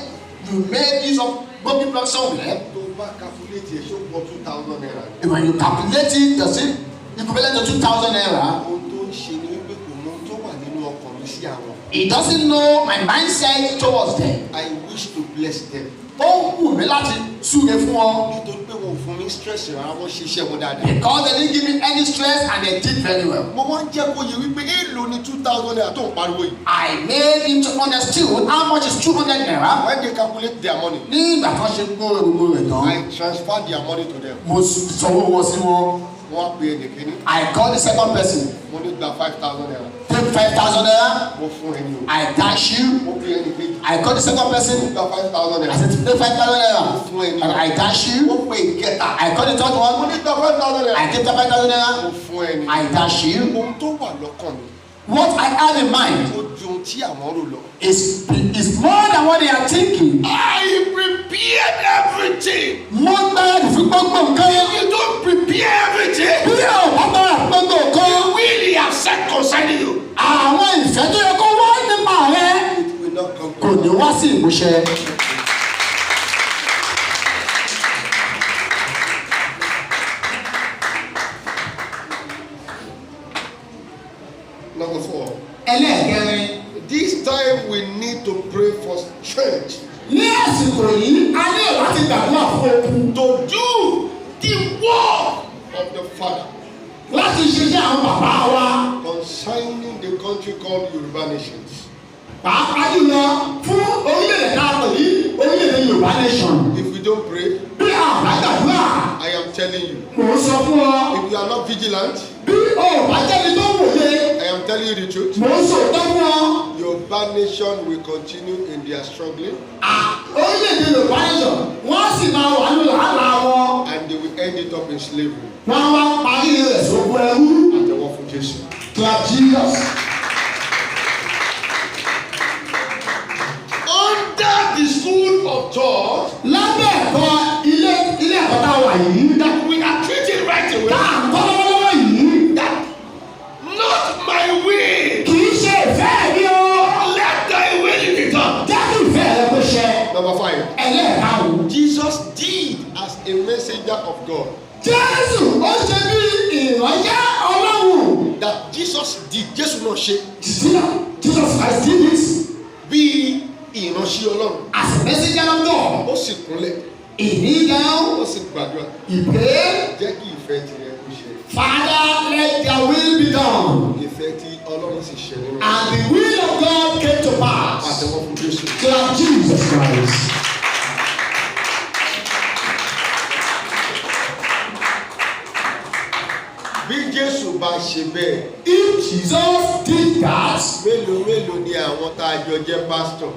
you made use of broken blocks somewhere. Tó bá calculate ẹ̀, ṣó pọ̀ 2,000 naira ni? When you calculate it, does it equivalent to 2,000 naira? Ohun tó ń ṣe ni wípé kò mọ ohun tó wà nínú ọkàn mi sí àwọn. He doesn't know my mindset towards them. I wish to bless them. Ó wù mí láti súre fún wọn. Nítorí pé wọn ò fún mi stress rárá, wọ́n ṣiṣẹ́ wọn dáadáa. Because they didn't give me any stress and they did very well. Mo wá ń jẹ́ kó yẹ wípé èèlò ni 2,000 naira tó ń pariwo yìí. I made him to understand how much is 200 naira. When they calculate their money, Ní ìgbà kan ṣe gbogbo rẹ̀ tán, I transfer their money to them. mo sanwó wọn sí wọn. Wọ́n á pe ẹnì kíní. I call the second person. Mo ní gba 5,000 naira. Take 5,000 naira. Mo fún ẹni o. I dash you. Mo pe ẹnì kejì. I call the second person. Gba 5,000 I naira. said, take 5,000 naira. Mo fún ẹni And o. I dash you. Mo pe ìkẹta. I call the third Mo one. ní gba 5,000 naira. I give the 5,000 naira. Mo fún ẹni. I dash you. Ohun tó wà lọ́kàn mi, What I have in mind ó ju ohun tí àwọn rò lọ. is more than what they are thinking. I prepared everything. Mo gbáradì fún gbogbo nǹkan. If you don't prepare everything, Bí o bá gbáradì fún gbogbo nǹkan, will he have said concerning you? àwọn ìfẹ́ tó yẹ kó wá nípa rẹ It will not come. kò ní wá sí ìmúṣẹ. Number four. Ẹlẹ́ẹ̀kẹrin. This time we need to pray for strength Ní àsìkò yìí, a ní láti gbàdúrà fún okun to do the work of the Father láti ṣiṣẹ́ àwọn bàbá wa, concerning the country called Yoruba Nations. pàápàá jùlọ fún orílẹ̀-èdè tá a pè ní orílẹ̀-èdè Yorùbá nation. If we don't pray, Bí a bá gbàdúrà, I am telling you, mò ń sọ fún ọ, if you are not vigilant, bí o ò bá jẹ́ni tó wòye, I am telling you the truth, mò ń sòótọ́ fún ọ. Yoruba Nation will continue in their struggling Orílẹ̀-èdè Yorùbá nation, wọ́n á sì máa wà ní làálàá wọn. And they will end it up in slavery. Wọ́n á wá parí rẹ̀ sóko ẹrú. Àtẹ̀wọ́ fún Jésù. Clap Jesus. Under the school of thought Lábẹ́ ẹ̀kọ́ ilé ẹ̀kọ́ tá a wà yìí, that we are treating right away, tá a kọ́ lọ́wọ́lọ́wọ́ yìí, that not my will, kì í ṣe ìfẹ́ mi o, Jesus did. Jésù náà ṣe. You see that Jesus Christ did this Bí ìránṣẹ́ Ọlọ́run. As a messenger of God. Ó sì kúnlẹ̀. He kneel down, Ó sì gbàdúrà. He prayed, Jẹ́ kí ìfẹ́ tirẹ̀ kó ṣe. "Father, let their will be done." Ìfẹ́ tí Ọlọ́run sì ṣe nínú. And the will of God came to pass. Pàtẹ́wọ́ fún Jésù. Clap Jesus Christ. Bí Jésù bá ṣe bẹ́ẹ̀, If Jesus did that, mélòó mélòó ni àwọn tá a jọ jẹ́ pásítọ̀?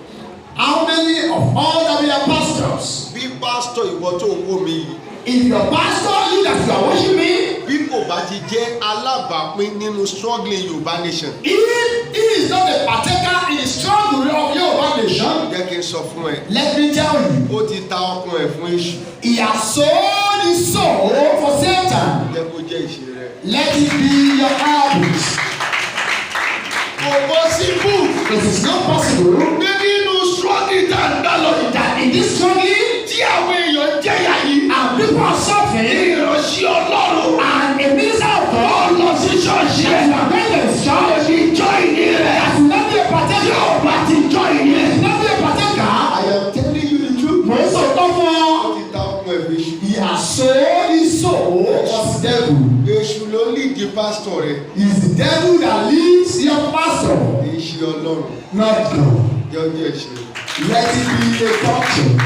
How many of all that we are pastors? Bí pásítọ̀ ìwọ tó ń wò mí yìí, If your pastor, you that you are watching me, bí kò bá ti jẹ́ alábàápín nínú struggling Yorùbá nation, if he is not a partaker in the struggle of Yoruba nation, jẹ́ kí n sọ fún ẹ, let me tell you, ó ti ta ọkàn ẹ̀ fún èṣù. He has sold his soul for Satan. Jẹ́ kó jẹ́ ìṣe rẹ̀. Let it be your habit. Kò possible It is not possible pé nínú struggle tá a ń dá lọ yìí, that in this struggle tí àwọn èèyàn ń jẹ́yà yìí, and people are suffering ìránṣẹ́ Ọlọ́run and a minister of God lọ sí ṣọ́ọ̀ṣì that you are going to his church ní join rẹ̀. That will not be a partaker. Bá ti join rẹ̀. Will not be a partaker. I am telling you the truth. Mo ń sọ̀tọ̀ fún ọ. Ó ti ta ọkàn ẹ̀ fún èṣù. He has sold his soul for the devil. Èṣù ló lead pastor rẹ̀. It's the devil that leads your pastor, Kì í ṣe Ọlọ́run. Not God. Jẹ́ ó jẹ́ ìṣe rẹ̀. Let it be a doctrine.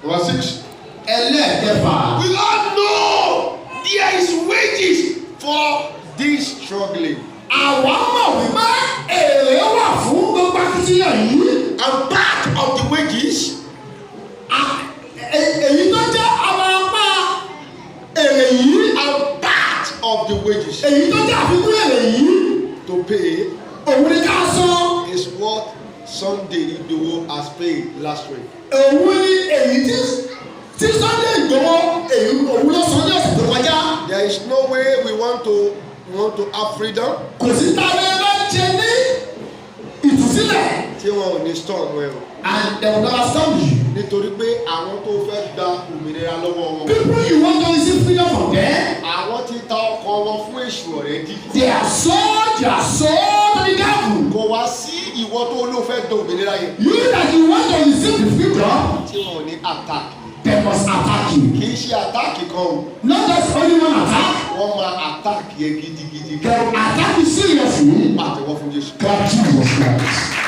Number 6. Ẹlẹ́ẹ̀kẹfà. We all know there is wages for this struggling. Àwa mọ̀ wípé èrè wà fún gbogbo akitiyan yìí. And part of the wages Èyí tó jẹ́ abarapá èrè yìí. And part of the wages Èyí tó jẹ́ àfikún èrè yìí. To pay Òun ni ká san. Is what Sunday Igboho has paid last week. Òun ni èyí tí Sunday Igboho èyí òun ló san ní ọ̀sẹ̀ tó kọjá. There is no way we want to have freedom Kò sí táwọn ẹgbẹ́ ṣe ní ìtúsílẹ̀. Tí wọn ò ní storm ẹ o. And they will never stop you. Nítorí pé àwọn tó fẹ́ gba òmìnira lọ́wọ́ wọn. People you want to receive freedom from them, Àwọn ti ta ọkàn wọn fún èṣù already. they are sold their soul to the devil. Kò wá sí ìwọ tó ló fẹ́ gba òmìnira yẹn. You that you want to receive the freedom, Tí wọn ò ní attack. They must attack you. Kì í ṣe attack kan o. Not just only one attack, Wọ́n máa attack yẹn gidigidi. They will attack you seriously. Pàtẹ́wọ́ fún Jésù. Clap Jesus Christ.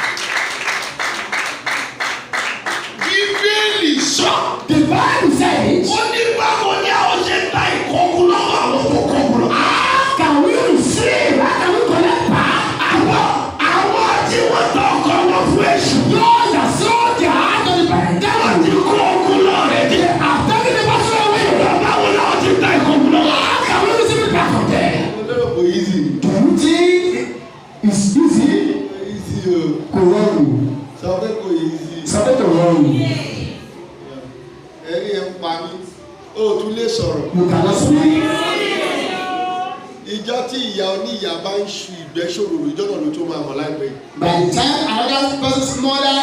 Bíbélì sọ. The Bible says, Ó ní báwo ni a ó ṣe gba ìkógun lọ́wọ́ àwọn tó kógun lọ. How can we receive? How can we collect back? Àwọn tí wọ́n ta ọkàn wọn fún èṣù. Those that sold their heart to the devil, Ti kó ogun lọ rẹ̀ dé. They have taken the battle away. Báwo la ó ti gba ìkógun lọ́wọ́? How can we receive it back from them? Mo lérò pé easy. Do you think it's easy? Easy o. Kò rọrùn. Sọ pé kò easy. Sọ pé kò rọrùn. Ẹ̀rí ẹ̀ ń pa mí. O ò tún lè sọ̀rọ̀. You cannot speak. Ìjọ tí ìyá oníyàá bá ń ṣu ìgbẹ́ ṣòro, ìjọ náà ló tó máa mọ̀ láìpẹ́ yìí. By the time another person's mother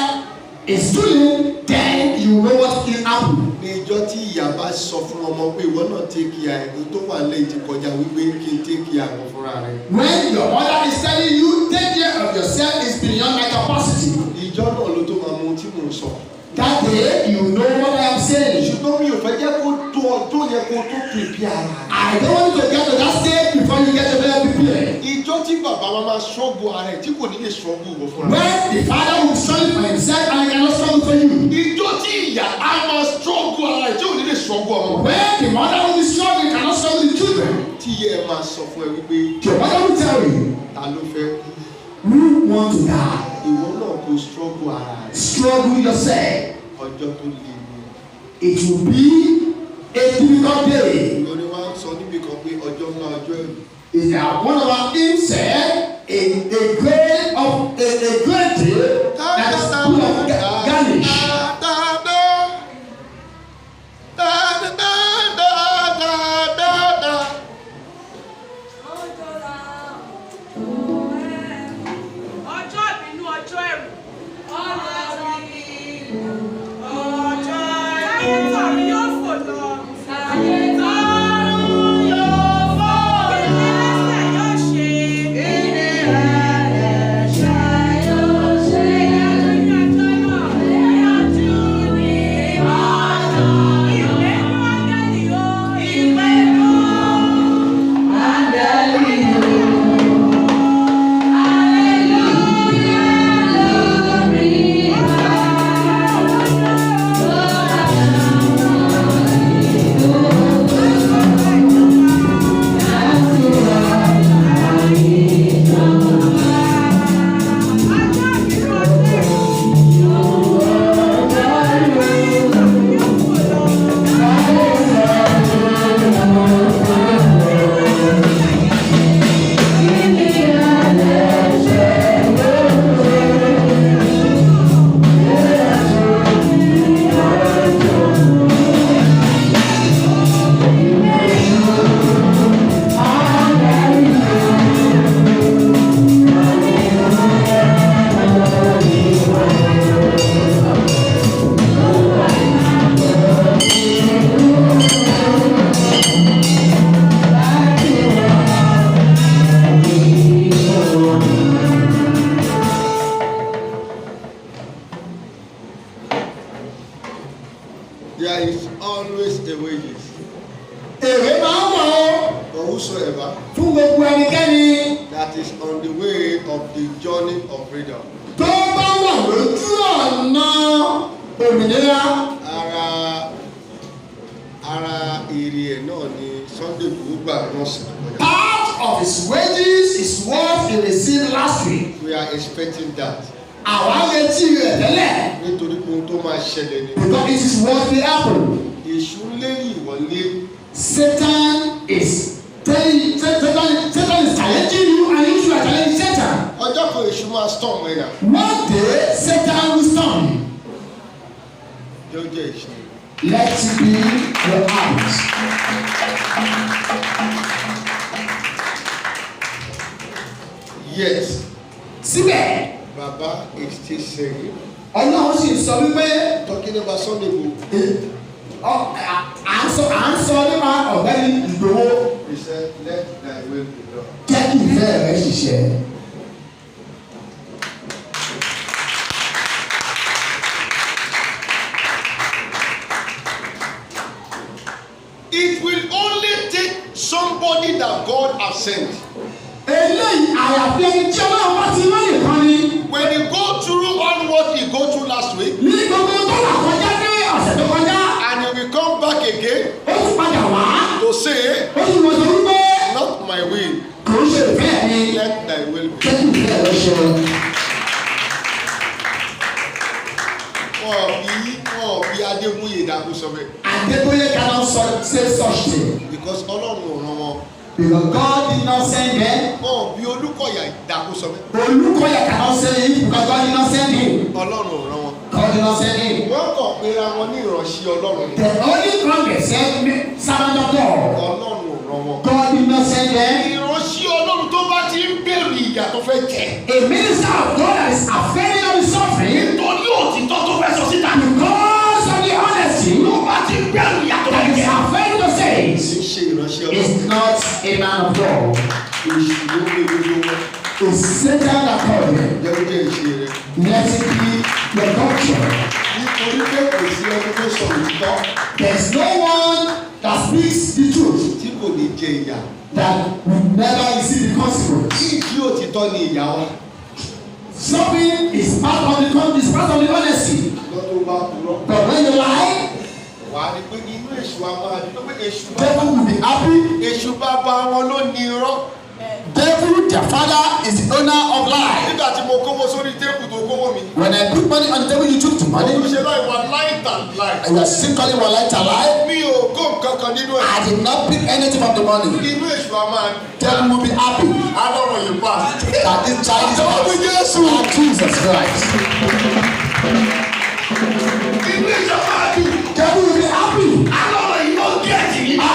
is stooling, then you know what is happening. Ní ìjọ tí ìyá bá sọ fún ọmọ pé ìwọ náà take care ẹni tó wà lẹ́yìn ti kọjá wípé kí n take care àwọn fúnra rẹ̀. When your mother is telling you, "Take care of yourself, is beyond my capacity." Ìjọ náà ló tó máa mọ ohun tí mò ń sọ. That day, you know what I am saying. Ṣùgbọ́n mi ò fẹ́ jẹ́ kó tó ọjọ́ yẹn kó tó prepare ara rẹ̀. I don't want you to get to that stage before you get to very prepared. Ìjọ tí bàbá wa máa struggle ara ẹ̀ tí kò ní lè struggle wọ fúnra rẹ̀. When the father will struggle for himself and he cannot struggle for you. Ìjọ tí ìyá á máa struggle ara ẹ̀ tí ò ní lè struggle ọmọ. When the mother will be struggling, cannot struggle the children. Tí ìyá ẹ máa sọ fún ẹ wípé Your mother will tell you, ta ló fẹ́ kú. "Who want to die?" Ìwọ náà kò struggle ara rẹ̀. Struggle yourself. Ọjọ́ tó le ni. It will be a difficult day. Orin wa ń sọ níbi kan pé ọjọ́ ńlá ọjọ́ ẹ̀rù. Is that one of our hymns said a great day that is full of garnish. Da, da, da, da, da, da, da. Ọjọ́ ìbínú, ọjọ́ ẹ̀rù. There is always a wages Èrè máa ń wà ó for whosoever fún gbogbo ẹnikẹ́ni that is on the way of the journey of freedom. tó bá wà lójú ọ̀nà òmìnira. Ara èrè ẹ̀ náà ni Sunday Igboho gbà lọ́sẹ̀ tó kọjá. Part of his wages is what he received last week. We are expecting that. Àwa ń retí rẹ̀ tẹ́lẹ̀. Nítorí pé ohun tó máa ṣẹlẹ̀ ni. Because it is what will happen. Èṣù ń lérí ìwọlé. Satan is challenging you and you should are challenging Satan. Ọjọ́ kan èṣù máa storm ẹ̀ náà. One day Satan will storm you. Jẹ́ ó jẹ́ ìṣe. Let it be your habit. Yes, Síbẹ̀, Baba is still saying, Ọlọ́run sì sọ wípé talking about Sunday Igboho. à ń sọ nípa ọ̀gbẹ́ni Ìgbòho. He said, "Let thy will be done." Jẹ́ kí ìfẹ́ rẹ ṣiṣẹ́. It will only take somebody that God has sent. Eléyìí àyàfi ẹni tí Ọlọ́run bá ti rán nìkan ni. When you go through all what you go through last week, Ní gbogbo tó là kọjá ní ọ̀sẹ̀ tó kọjá, and he will come back again ó tún padà wá. to say, Ó tún wọ́n sọ wípé "Not my will, kò ń ṣe ìfẹ́ mi. let thy will be." Jẹ́ kí ìfẹ́ rẹ ṣe. Wọ́n bí Adébóyè dàgbò sọ bẹ́ẹ̀. Adeboye cannot say such thing. Because Ọlọ́run ò rán wọn. Because God did not send them. Wọ́n bí Olúkọ̀yà dàgbò sọ bẹ́ẹ̀. Olukoya cannot say it because God did not send him. Ọlọ́run ò rán wọn. God did not send him. Wọ́n kàn pera wọn ní ìránṣẹ́ Ọlọ́run ni. The only congress sent me servant of God. Ọlọ́run ò rán wọn. God did not send them. Ìránṣẹ́ Ọlọ́run tó bá ti ń bẹ̀rù ìyà tó fẹ́ jẹ. A minister of God that is afraid of the suffering Nítorí òtítọ́ tó fẹ́ sọ síta. because of the honesty Tó bá ti ń bẹ̀rù ìyà tó that fẹ́ is jẹ. afraid to say it Kì í ṣe ìránṣẹ́ Ọlọ́run. is not a man of God. Èṣù ló gbé gbogbo wọn. It's Satan that called him. Jẹ́ ó jẹ́ ìṣe rẹ̀. Let it be your doctrine. Nítorí pé kò sí ẹni tó sọ òtítọ́ There's no one that speaks the truth tí kò ní jẹ ìyà. that will never receive the consequence. Ìdí òtítọ́ ni ìyà wa. Suffering is part of the honesty. Ṣùgbọ́n tó bá purọ́. But when you lie, Wà á rí pé inú èṣù á máa dùn pé èṣù bá devil will be happy. Èṣù bàbá wọn ló ní irọ́. Devil, their father, is the owner of lie. Nígbà tí mo kówó sórí table tó kówó mi. When I put money on the table, you took the money. Mo ṣe báyìí wà láì tà láì. And you are still calling one lie to lie. Mi ò kó nǹkan kan nínú ẹ̀. I did not pick anything from the money. Inú èṣù á máa dùn. Devil will be happy Alọ́run yìí pa. that this child is Àtẹwọ́ fún Jésù. and Jesus Christ. Inú èṣù á máa dùn. Devil will be happy. Alọ́run yìí ló get mi. Ah,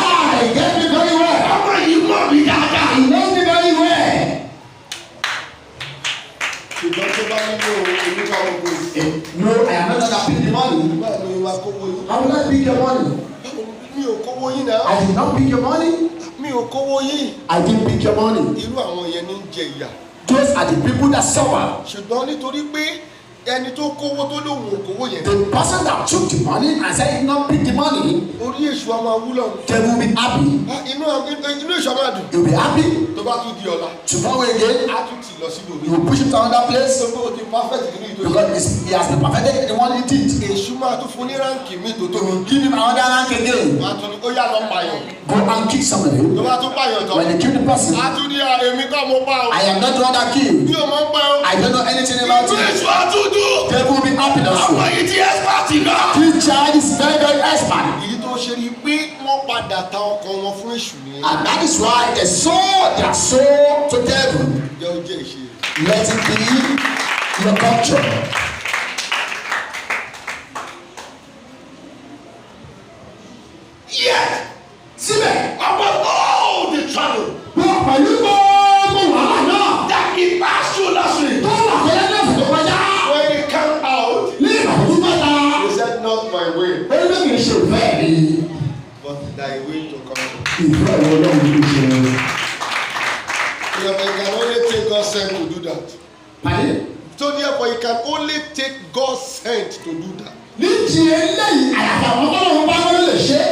he get me very well. Ọmọ yìí mọ̀ mí dáadáa. He knows me very well. Ṣùgbọ́n tó bá nílò oníkà gbogbo yìí. No, I am not gonna pick the money. Báwo ni wàá kówó yín? How will I pick your money? Mi ò kówó yín náà. I did not pick your money. Mi ò kówó yín. I didn't pick your money. Irú àwọn yẹn ní ń jẹ ìyà. Those are the people that suffer. Ṣùgbọ́n nítorí pé ẹni tó kówó tó lóun ò kówó yẹn. The person that took the money and said he did not pick the money, Orí èṣù á máa wú lọ́run. they will be happy. Ah, inú èṣù á máa dùn. He will be happy. Tó bá tún di ọ̀la, Tomorrow again, á tún tì lọ síbòmí. he will push it to another place Ṣé o ti perfect nínú ìtòsí? because he has been perfected in the one he did. Èṣù máa tún fún ní rank míì tó He tóbi. will give him another rank again. Wọ́n á tún ní ó yá lọ pààyàn. Go and kill somebody. Tó bá tún pààyàn tán. When they kill the person, Á tún ní à, èmi kọ́ mo pa o. I am not the one that killed. Mi ò mọ̀ ń pa o. I don't know anything about Inú it. èṣù á tún dùn. Devil will be happy also. Àwọn yìí ti expert náà. This child is very, very expert. Èyí tó ṣe rí i pé wọ́n padà ta ọkàn wọn fún èṣù nìyẹn. And that is why they sold their soul to devil. Jẹ́ ó jẹ́ ìṣe rẹ̀. Let it be your culture. Yet, Síbẹ̀, upon all the trouble wọ́n pẹ̀lú gbogbo wàhálà náà that he passed through last week, tó wà kọjá ní ọ̀sẹ̀ tó kọjá. when he came out, Ní ìgbà tó bá ta, he said, "Not my will, ó ní kì í ṣe ìfẹ́ mi. but thy will to come." Ìfẹ́ ìwọ Ọlọ́run ló ṣe. You know, it can only take God's sent to do that. Pàdé. So therefore, it can only take God's sent sent to do that. Nídìí eléyìí, àyàfi àwọn tọ́lọ́run bá rán lè ṣe.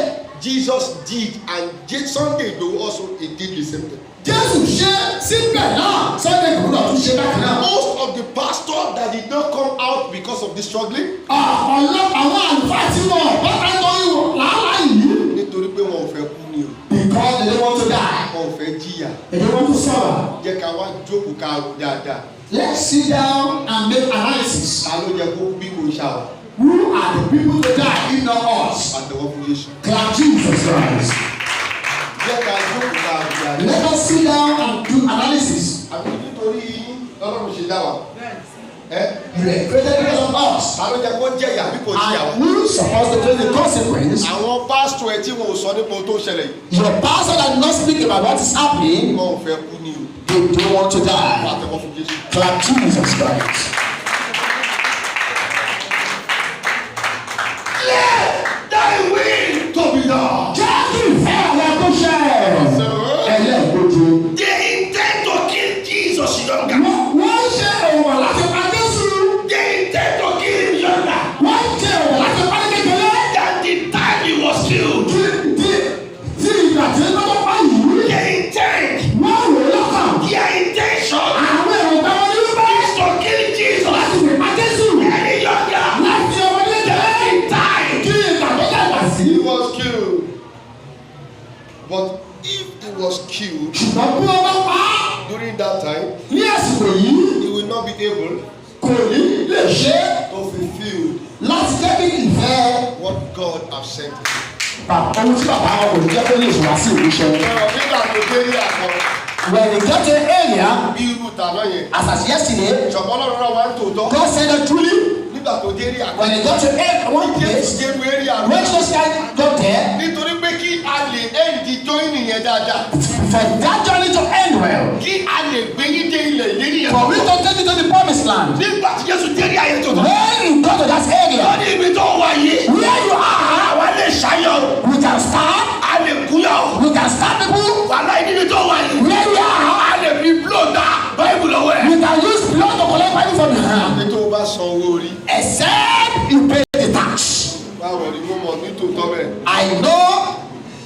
Jesus did, and Sunday Igboho also, he did the same thing. Jésù ṣe, síbẹ̀ náà Sunday Igboho náà tún ṣe bákan náà. Most of the pastors that did not come out because of this struggling, Ọ̀pọ̀lọpọ̀ àwọn àlùfáà tí wọn ò bọ́ta nítorí làálàá yìí, nítorí pé wọn ò fẹ́ kú ni o. Because they don't want to die. Wọn ò fẹ́ jìyà. They don't want to suffer. Jẹ́ ká wá jókòó ká rò dáadáa. Let's sit down and make analysis. Ta ló jẹ́ kó bí kò ń ṣàwà? Who are the people to die if not us? Àtẹ̀wọ́ fún Jésù. Clap Jesus Christ. Jẹ́ ká jókòó ká rò dáadáa. Let us sit down and do analysis. Àbí nítorí yín lọ́lọ́run ṣe dá wa. Ẹ́. You were created because of us. Ta ló jẹ́ kó jẹ̀yà bí kò ṣàwà? And who supposed to pay the consequence? Àwọn pásítọ̀ ẹ tí wọn ò sọ nípa ohun tó ń ṣẹlẹ̀ yìí, Your pastor that did not speak about what is happening, wọn ò fẹ́ kú ni o. they don't want to die. Àtẹ̀wọ́ fún Jésù. Clap Jesus Christ. Let thy will to be done. Jẹ́ kí ìfẹ́ rẹ kó ṣẹ. Ẹlẹ́ẹ̀keje. They intend to kill Jesus younger. Wọ́n ṣe òwò láti pa Jésù. They intend to kill him younger Wọ́n ṣe òwò láti pa ní kékeré. than the time he was killed. Tí ìgbà tí ó tó pa yìí. They intend. Wọ́n rò ó lọ́kàn. Their intention Àwọn èròǹgbà wọn ní wípé is to kill Jesus láti fi pa Jésù. any younger Láti ọmọdé than jẹ́. the time. Kí ìgbà tó dàgbà sí. He was killed. But if he was killed Ṣùgbọ́n bí wọ́n bá pa á during that time, ní àsìkò yìí, he will not be able kò ní lè ṣe to fulfill láti jẹ́ kí ìfẹ́ what God has sent him. Bàbá, ohun tí bàbá wọn kò ní jẹ́ kó lè wá sí ìmúṣẹ. Ọ̀rọ̀ nígbà tó dé ní àkọ́ When we get to area, bí irú tàná yẹn. as at yesterday, Ṣọ̀pọ̀ Ọlọ́run náà wá ń tòótọ́. God said that truly, Nígbà tó dé ní àkọ́. when he got to one Jésù place, dé irú area when Jesus Christ got there, nítorí pé kí a lè end journey yẹn dáadáa. For that journey to end well, Kí a lè gbé yín dé ilẹ̀ ìlérí yẹn. for we to take you to the promised land. Nígbà tí Jésù dé ní ayé tó tọ́. When you go to that area, Ó ní ibi tó wà yìí. Where you are, Àwa lè ṣayọ̀ o. we can start, A lè kúyọ̀ o. we can start people. Wàhálà níbi tó wà yìí. Where you are, A lè fi blow gba Bible lọ́wọ́ ẹ̀. we can use blood to collect money from your hand. Pé tó o bá san owó orí. Except you pay the tax. Báwo ni mo mọ̀ ní tòótọ́ bẹ́ẹ̀? I know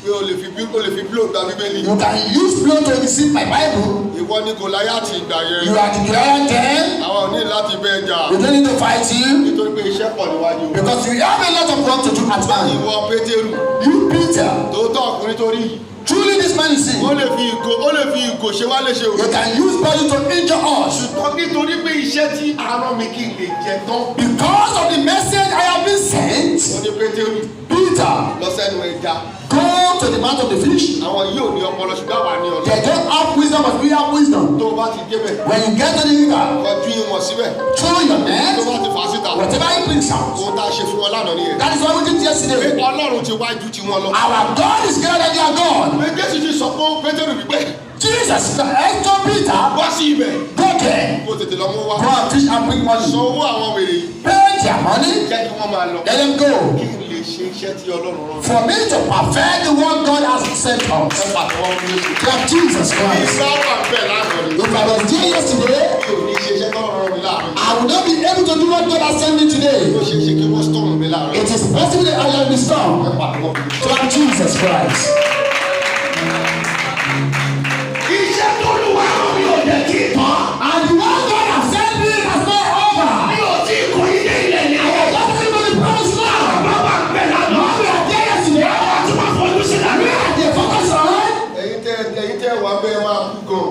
Pé o lè fi blow gba Bíbélì. you can use blood to receive my Bible. Ìwọ ni Gòláyátì ìgbà yẹn. You are the Goliath then. Àwọn ò ní láti bẹ́ẹ̀ jà. We don't need to fight you Nítorí pé iṣẹ́ pọ̀ níwájú. Because you have a lot of work to do at hand. Ìwọ Pétérù, You, Peter, tòótọ́ ọkùnrin tó rí yìí. Truly this man you see, Ó lè fi ìgò ṣe wá léṣe o. You can use body to injure us. Ṣùgbọ́n nítorí pé iṣẹ́ tí a rán mi kí n lè jẹ tán. Because of the message I have been sent, Ó ní Pétérù, Peter, lọ sẹ́nu ẹja. Go to the mouth of the fish. Àwọn yìí ò ní ọpọlọ, ṣùgbọ́n àwa ní ọlọ́. They don't have wisdom, but we have wisdom. Tó o bá ti débẹ̀, When you get to the river, kọjú ìwọ̀n síbẹ̀. Throw your Tó net, bá ti fà á síta, whatever he brings out. Ohun tá a ṣe fún wọn lánàá nìyẹn. That is what we did Pé yesterday. Ọlọ́run ti wájú tí wọn lọ. Our God is greater than their God. Pé Jésù ti sọ fún Pétérù wípé Jesus told Peter, wá sí ibẹ̀. Go there, Kó tètè lọ mú wá. Go and fish and bring money. San owó àwọn wèrè yìí. Pay their money, Jẹ́ kí wọ́n máa lọ. Let them go. Kí n lè ṣe iṣẹ́ tí Ọlọ́run rán mi. For me to perfect the one God has sent us. Ẹ pàtẹ́wọ́ fún Jésù. Clap Jesus Christ. Ìgbà wà bẹ́ẹ̀ lánàá ni. If I was there yesterday, Mi ò ní ṣe iṣẹ́ tọ́lọ́run rán mi láàárọ̀ yìí. I will not be able to do what God has sent me today. Ó ṣeé ṣe kí wọ́n storm mi láàárọ̀ yìí. It is possible that I will be stormed. Ẹ pàtẹ́wọ́ fún Jésù. Clap Jesus Christ. Iṣẹ́ tó lù wá rán mi ò dẹ̀ tí ì tán. And the one God has sent me has not over. Mi ò tí ì kó ilé ilẹ̀ ní I ayé. have not even the promised land. Bàbá wà bẹ̀ lánàá. What we are there yesterday, Àwọn tí wọ́n fojú sí lánàá. Where are they focus on? Ẹ̀yin tẹ́ wà bẹ́ẹ̀ máa kú gan.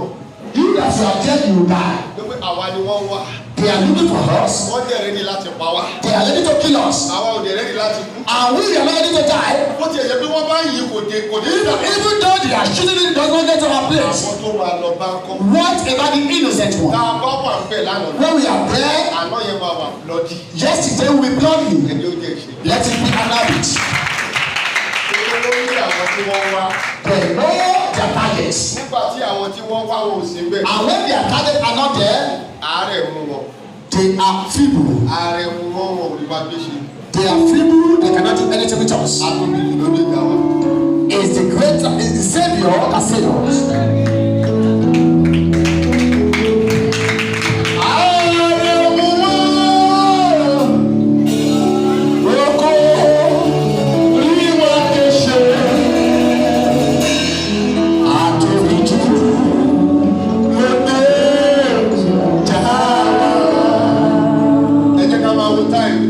You that you are dead, you will die. Ló pé àwa ni wọ́n wà. They are looking for us. Wọ́n dẹ̀ ready láti pa wá. They are ready to kill us. Àwa ò dẹ̀ ready láti kú. And we are not ready to die. Bó tiẹ̀ jẹ́ pé wọ́n bá yìn kò dé kò dé. Even though they are shooting it, does not get to our place. Àwọn tó máa lọ bá ń kọ́. What about the innocent Tá one? a bá wà ń bẹ̀ lánàá. When we are there, Àná yẹn máa wà bloody. Yesterday we be bloody. Ẹni ó jẹ́ ìṣe. Let it be an habit. Torí lórí àwọn tí wọ́n wá. They know their targets. Nígbà tí àwọn tí wọ́n wá wọn ò sí bẹ̀. And when their targets are not there, Àárẹ̀ mú wọn. They are feeble. Àárẹ̀ mú wọn, wọn ò rí bá gbé ṣe. They are feeble, they cannot do anything with us. Atóbi jù ló lè gbà wá. It's the Savior that saves us. Àárẹ̀ mú wọn.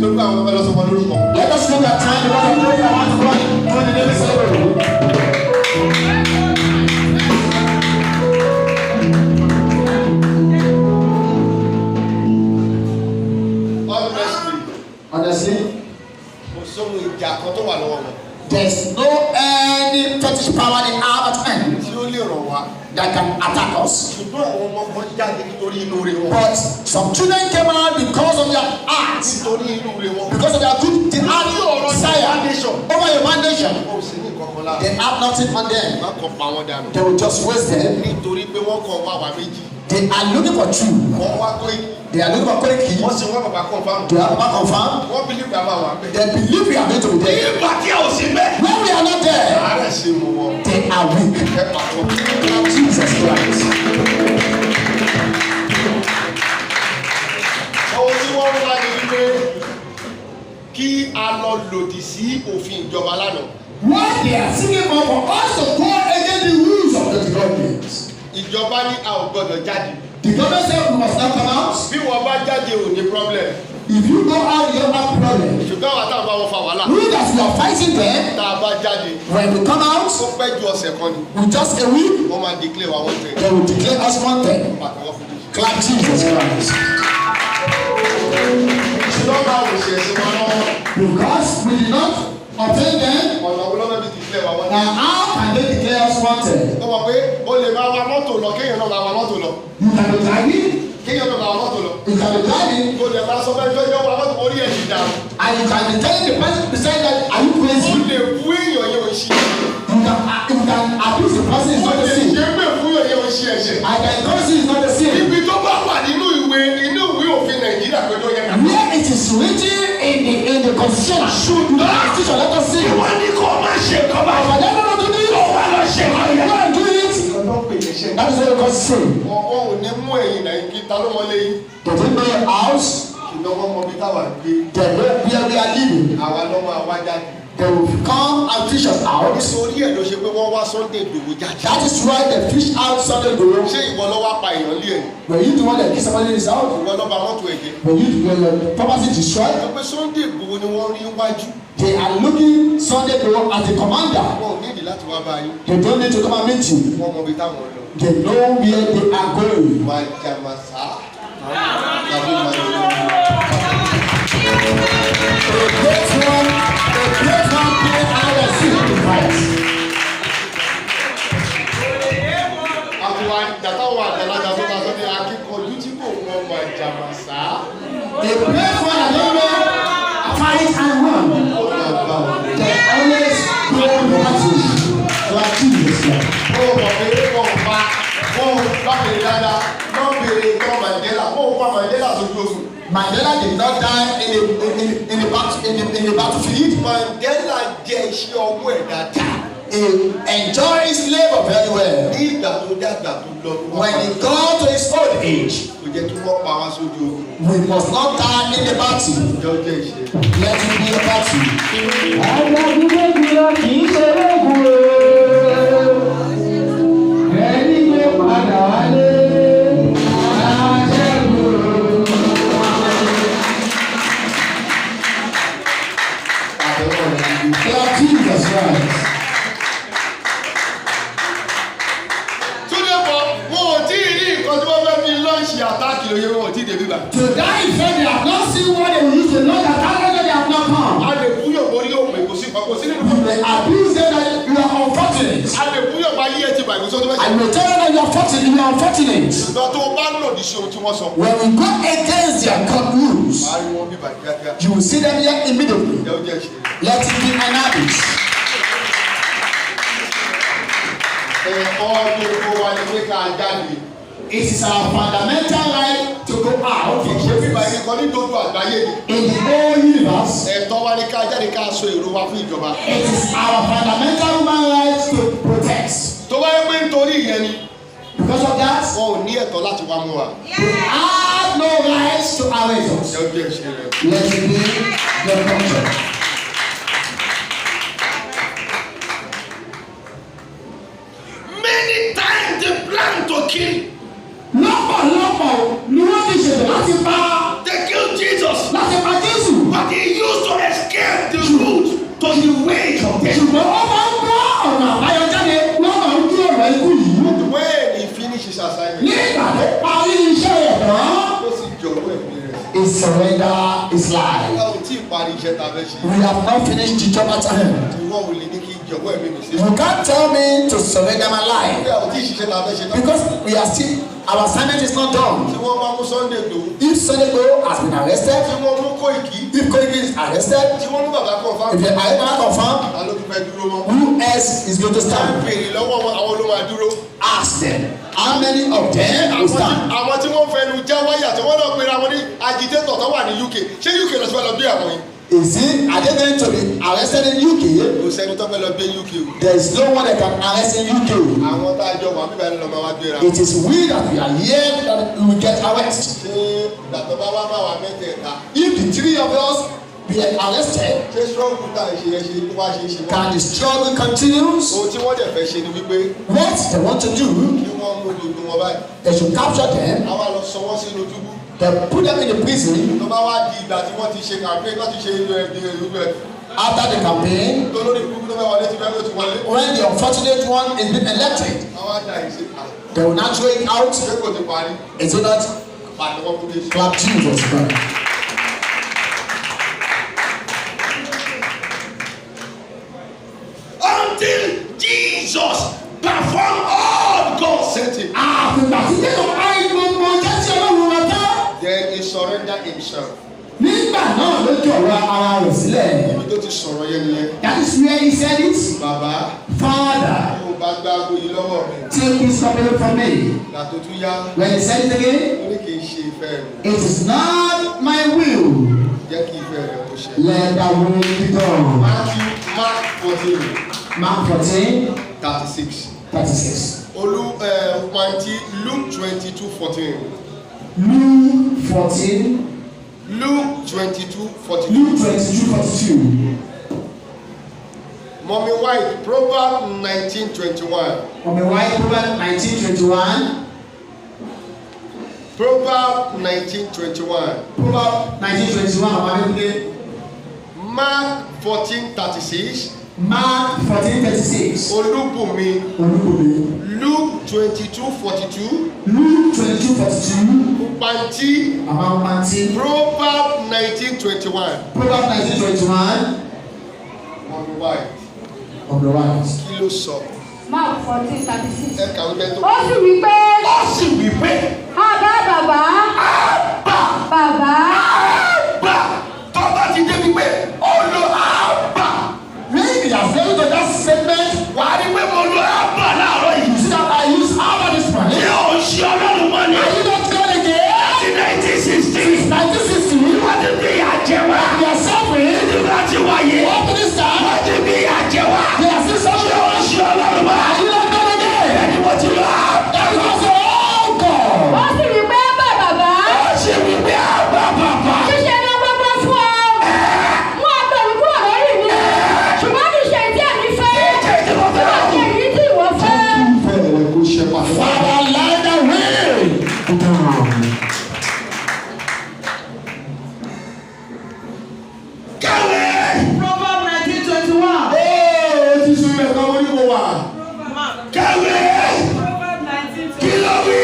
Nítorí pé àwọn ọmọ ẹlọ́sọmọ lórúkọ. Let us look at time because of those that want to go and do the naming ceremony. Honestly, Honestly, kò sóhun ìjà kan tó wà lọ́wọ́ wọn there's no any fetish power they have at hand tí ó lè ràn wá. That can attack us. Ṣùgbọ́n àwọn ọmọ kan jáde nítorí inú rẹ̀ wọn. But some children came out because of their heart, Nítorí inú rẹ̀ wọn. Because of their good, the heart desire over your nation. Wọn ò sí ní nǹkan kan lára. They have nothing on them. Wọ́n kàn pa wọ́n dànù. They will just waste them. Nítorí pé wọ́n kàn wá wá méjì. They are looking for two. Wọ́n wá Kóìkì. They are looking for Koiki. Wọ́n sì wá bàbá confam. They are not confirmed. Wọ́n believe pé a máa wà bẹ́ẹ̀. They believe we are going to be there. Nígbà tí a ò sí mẹ́. When we are not there, Àárẹ̀ ṣe mú wọn. They are weak. Ẹ pàtó. Jesus Christ. Ohun tí wọ́n wá ni wípé kí a lọ lòdì sí òfin ìjọba lánàá. What they are seeking for us to go against the rules of the government. Ìjọba ní a ò gbọdọ̀ jáde. The government said we must not come out. Bí wọ́n bá jáde ò ní problem. If you go out, you don't have problem. Ṣùgbọ́n àwọn táwọn bá wọn fa wàhálà. We that we are fighting them, Tá a bá jáde, when we come out, ó pẹ́ ju ọ̀sẹ̀ kan ni. With just a week, Wọ́n máa declare wa wanted. They will declare us wanted. Pàtẹ́wọ́ fún Jésù. Clap Jesus Christ. Ṣùgbọ́n báwo ṣe ẹ̀sìn wọn lọ́wọ́? Because we did not obtain them, Ọ̀nà wo lọ́fẹ́ fi declare wa wanted? Now how can they declare us wanted? Ó mọ̀ pé o lè máa wa mọ́tò lọ kéèyàn náà máa wa mọ́tò lọ. You can be driving, Kéèyàn náà máa wa mọ́tò lọ. You can be driving, Kò lè máa sọ fẹ́ tó yẹ wa mọ́tò orí ẹ̀ ti dàrú. And you can be telling the person beside that, "Are you Ó crazy?" lè bú èèyàn yẹn ò ṣe. You can abuse the person, it's Ó not the lè sin. ṣe pé fún èèyàn yẹn ò ṣe ẹ̀ṣẹ̀. I can curse you, it's not the sin. Ibi tó bá wà nínú ìwé inú ìwé òfin Nàìjíríà pé tó yẹ ká. Where it is written in the constitution, in the constitution, let us see. Wọ́n ní kó má ṣe nǹkan báyìí. But they don't know to do Kó it. wá lọ ṣe nǹkan yẹn. Go and do it. Nǹkan tó ń pè ní ṣe. That is what the constitution say. Wọn ò ní mú ẹ̀yìn Nàìjíríà ta ló mọ lé yín. They didn't know your house. Ṣùgbọ́n wọ́n mọ bí táwa ń gbé. They know where we are living. Àwa ló máa wá jáde. They will come and fish us out. Nítorí ẹ̀ ló ṣe pé wọ́n wá Sunday Igboho jáde. That is why they fish out Sunday Igboho. Ṣé ìwọ ló wá pa èèyàn lé ẹ̀? Were you the one that kill somebody in his house? Ìwọ ló ba mọ́tò ẹ̀ jẹ́? Were you were your property destroyed? Sọ pé Sunday Igboho ni wọ́n rí wájú. They are looking Sunday Igboho as the commander. Wọn ò nídìí láti wá bá yín. They don't need to come and meet you. Wọ́n mọ ibi táwọn lọ. They know where they are going. Màjàmásá tàbí màjàmásá. A great one play hide and seek to fight. Àtiwá dàtàwọn àgbàlagbà tó ta sọ ní akíkanjú tí kò mọ màjàmásá. A great one that don't know fight and run. Ó máa bá wọn. They always go to battle to achieve this life. Ó mọ̀ pé wọ́n pa wọ́n bá bèrè dáadáa wọ́n bèrè tán Mandela, wọ́n pa Mandela sójú ogun. Mandela did not die in the battlefield. Mandela jẹ iṣẹ́ ọwọ́ ẹ̀ dáadáa. He enjoyed his labor very well. Ní ìgbà tó dàgbà tó lọ ló wá When pa. he got to his old age, Kò jẹ́ kí wọ́n pa wá sójú ogun. We must not die in the battle. Ìjọ jẹ́ ìṣe. Let it be a battle. Ajagunlógun lọ kì í ṣe lóògùn o. Ẹni tó padà wálé, aṣẹ́gun. Àtẹ̀wọ́ rẹ̀ ń gbé. Clap Jesus Christ. Túndé bọ̀, wọn ò tí ì rí nǹkan tí wọ́n fẹ́ fi launch attack lóye, wọn ò tí ì dé bíbá. To that effect, they have not seen what they will use to launch attack, they have not come. A lè búyọ̀ borí òpè, kò sí kò sí nínú. You may abuse them that you are unfortunate. A lè búyọ̀ bá yí ẹ ti bàgbé sọ́tún I mẹ́sàn-án. will tell them that you are fortunate, you are unfortunate. Ṣùgbọ́n tó o bá lòdì sí ohun tí wọ́n sọ. When we go against their court rules, Wàá rí wọn bíbá kíákíá. You will see them here immediately. Ìjẹ́ ó jẹ́ ìṣe. Let it be an habit. Ẹ̀kọ́ gbogbo wa ni pé ká jáde. It is our fundamental right to go out Kì í ṣe bíbá ẹni kan ní gbogbo àgbáyé ni. In the whole universe. Ẹ̀tọ́ wa ni ká jáde ká sọ èrò wa fún ìjọba. It is our fundamental human right to protest. Tó bá yẹ pé nítorí ìyẹn ni, Because of that, wọn ò ní ẹ̀tọ́ láti wá mú wa. They have no rights to arrest us. Ìjẹ́ ó jẹ́ ìṣe rẹ̀. Let it be the culture. Many times they plan to kill. Lọ́pọ̀lọpọ̀ ni wọ́n ti ṣètò láti pa They killed Jesus. láti pa Jésù. But he surrender his life. A ò tí ì parí iṣẹ́ tá a fẹ́ ṣe. We have not finished the job at hand. Ìwọ ò lè ní kí n jọ̀wọ́ ẹ̀mí mi sí. You can't tell me to surrender my life Bí a ò tí ì ṣiṣẹ́ tá a fẹ́ ṣe tán. because we are still, our assignment is not done. Tí wọ́n bá mú Sunday Igboho. If Sunday Igboho has been arrested, Tí wọ́n mú Kóìkì. if Koiki is arrested, Tí wọ́n mú bàbá Confirm. if the Ayébáyé confirm, Ta ló tún fẹ́ dúró mọ́? who else is going to stand? Béèrè lọ́wọ́ wọn, àwọn ló máa dúró. Ask them. How many of them will stand? Àwọn tí wọ́n fẹnu já wáyà tí wọ́n lọ pera wọn ní agitator tó wà ní UK. Ṣé UK lọ sí fẹ́ lọ gbé àwọn yìí? Is it, are they going to be arrested in UK? Kò sẹ́ni tó fẹ́ lọ gbé UK o. There is no one that can arrest in UK. Àwọn tá a jọ wà bíbá ẹni lọ máa wá gbéra. It is we that we are here that we will get arrested. Ṣé ìgbà tó bá wá bá wa mẹ́tẹ̀ẹ̀ta? If the three of us be arrested, Ṣé struggle tá à ń ṣe yẹn ṣe tó wá ṣe é ṣe mọ́? can the struggle continues? Ohun tí wọ́n dẹ̀ fẹ́ ṣe ni wípé What they want to do, kí wọ́n mú gbogbo wọn báyìí. they should capture them, A wá lọ sọ wọ́n sínú túbú. they put them in the prison Tó bá wá di ìgbà tí wọ́n ti ṣe campaign, tó ti ṣe ìlú ẹ̀ ìlú ẹ̀ after the campaign. tó lórí burúkú tó fẹ́ wọlé ti fẹ́ ló ti wọlé. When the unfortunate one is being elected, A wá da ìṣe à. they will not throw it out. Ṣé kò ti parí? Is it not? Pàtẹ́wọ́ fún Jésù. Clap Jesus Christ. Until Jesus perform all God sent him. Àfìgbà tí Jésù parí gbogbo iṣẹ́ tí Ọlọ́run rán tán. Then he surrendered himself. Nígbà náà ló jọ̀wọ́ ara rẹ̀ sílẹ̀. Ibi tó ti sọ̀rọ̀ yẹn nìyẹn. That is where he said it. Bàbá, Father, ó bá gbá aago yìí lọ́wọ́ mi. take this cup away from me. Ìgbà tó tún yá, When he said it again, ó ní kì í ṣe ìfẹ́ mi. it is not my will. Jẹ́ kí ìfẹ́ rẹ̀ kó ṣẹ. Let thy will be done. Matthew, Mark 14, Mark 14, 36. 36. Olú Pàǹtí, Luke 22, 14. Luke 14, Luke 22, 42. Luke 22, 42. Mommy White, Proverb 19, 21. Mommy White, Proverbs 19, 21. Proverb 19, 21. Proverbs 19, 21. Mama Mark 14, 36. Mark 14, 36. Olúbùnmi, Olúbùnmi. Luke 22, 42. Luke 22, 42. Pàǹtí, Mama Panti. Proverb 19, 21. Proverbs 19, 21. Mommy White, Mommy White. kí ló sọ? Mark 14:36. Ẹ kàwé bẹ́ẹ̀ tó. Ó sì wí pé, Ó sì wí pé, Àbá bàbá, Ábà, bàbá, Ábà, tó bá ti débi pé ó lo Ábà, When you are going to that statement, wà á rí pé mo lo Ábà láàárọ̀ yìí. you see that I use Abba this morning. Ṣé ò ń ṣe Ọlọ́run mọ́ ni? Are you not God again? Láti 1960, 1960, wọ́n ti fi ìyà jẹ wá. we are suffering. Nígbà tí wáyé, Up to this time, wọ́n ti fi ìyà jẹ wá. we are still Ṣé ò suffering. ń ṣe Ọlọ́run mọ́? Are you not God again? Ẹni mo ti lo Ábà. That is also all God. Ó sì wí pé, Àbá bàbá, Ó sì wí pé, Ábà bàbá. ṣíṣe ní gbogbo fún ọ. Mú ago yìí kúrò lórí mi. Ṣùgbọ́n kì í ṣe èyí tí èmi fẹ́, Ṣé tí mo bí fẹ́ kò ṣe èyí tí ìwọ fẹ́. Ìfẹ́ rẹ̀ kó ṣẹ pàtó. Father, let the will be done. Kàwé. Proverb 19:21. Ee, ti sùn ilẹ̀ kan wọ́n ní mo wà. Kàwé. Proverb 19 Kí ló wí?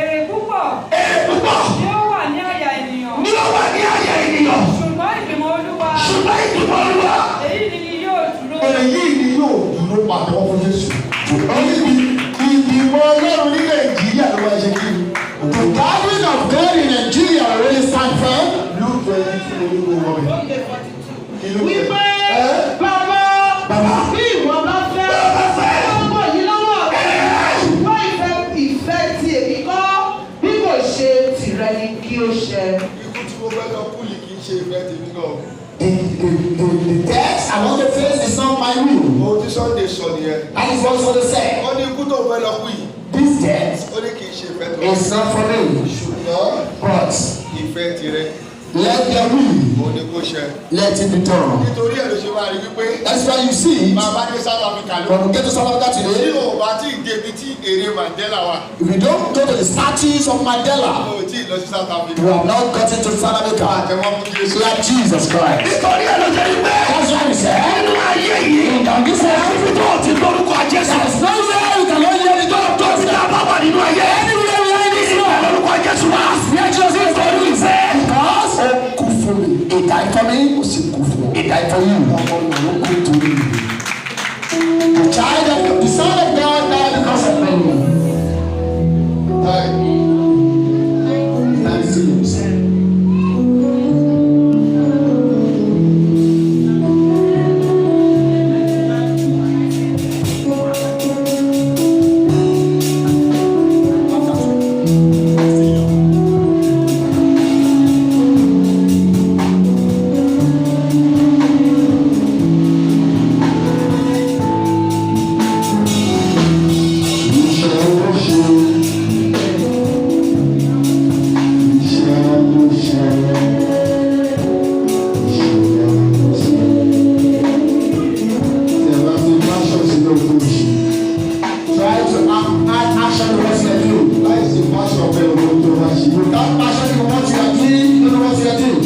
Èrè púpọ̀ Èrè púpọ̀ ni ó wà ní àyà ènìyàn, ni ó wà ní àyà ènìyàn. ṣùgbọ́n ìgbìmọ̀ Olúwa, Ṣùgbọ́n ìgbìmọ̀ Olúwa, èyí ni yóò dúró. Èyí ni yóò dúró, pàtẹ́wọ́ fún Jésù. Ìgbìmọ̀ Ọlọ́run ní Nàìjíríà ló máa ṣe kí ni? The gathering of God in Nigeria will really stand firm. Luke 22 olúwo wọ̀ mí. Okay, 42. Kí ló Wípé Ẹ́? bàbá, Bàbá. bí ìwọ bá fẹ́, gbogbo yìí lọ́wọ́ mi. Ṣùgbọ́n ìfẹ́ ti èmi kọ́, bí kò ṣe tìrẹ ni kí ó ṣẹ. Ikú tí mo fẹ́ lọ kú yìí kì í ṣe ìfẹ́ tèmi náà. The death I want to face is not my will. Ohun tí Sunday sọ nìyẹn. That is what Sunday said. Ó ní ikú tó fẹ́ lọ kú yìí. This death Ó ní kì í ṣe ìfẹ́ tó. is not for me, Ṣùgbọ́n but ìfẹ́ tirẹ̀ let your will, òun ni kó ṣẹ. let it be done. Nítorí ẹ̀ ló ṣe máa rí wípé That's why you see it. bàbá dé South Africa ló. When we get to South Africa Tí today, o bá tí ì débi tí ère Mandela wà, if you don't go to the statues of Mandela, o ò tí ì lọ sí South Africa. you have not gotten to South Africa. Àtẹ̀wọ́ fún Jésù. Like Jesus Christ. Nítorí ẹ̀ ló ṣe rí pé That's why we said, nínú ayé yìí, in this world, ibi tó o ti lórúkọ Jésù. there is nowhere you cannot hear the God of Tó ti God. dá bá wà nínú ayé. Anywhere we are in this Ìgbà world, lórúkọ Jésù wá. where Jesus is, Nítorí ìfẹ́. because for me. Ó sì kú fún ọ. He died for you. Ọmọ ló kú torí mi. The Son of God died because of me. Time. Time seems. Iṣẹ́ ló ṣe. Iṣẹ́ ló ṣe. Iṣẹ́ ló ṣe. Tí ẹ bá fi passion sínú ohun tó ṣe. Try to add action to what you are doing. Láìsí passion bẹ́ẹ̀ ohun tó bá ṣe. Without passion in what you are doing, you don't know what you are doing.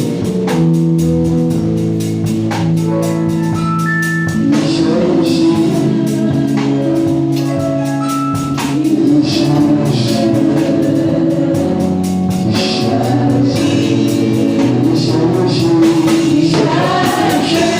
Iṣẹ́ ló ṣe. Iṣẹ́ ló ṣe. Iṣẹ́ ló ṣe. Iṣẹ́ ló ṣe. Iṣẹ́ ló ṣe.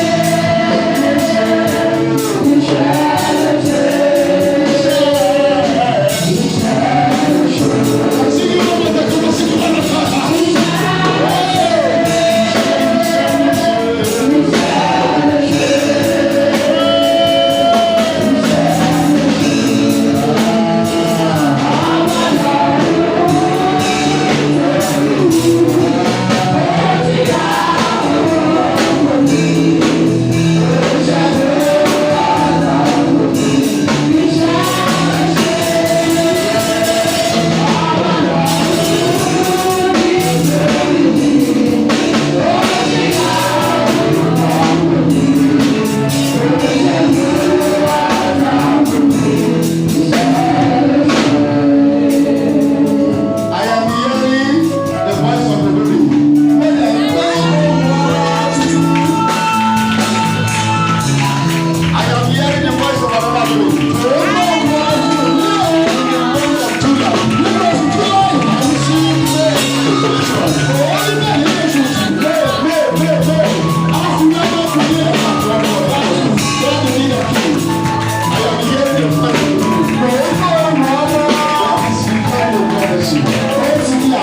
I am hearing the voice of the baby. I am hearing the voice of another baby. In the month of July, I will see you today. May, May, May, May. I am hearing the voice of the baby. That is the kind of prophecy.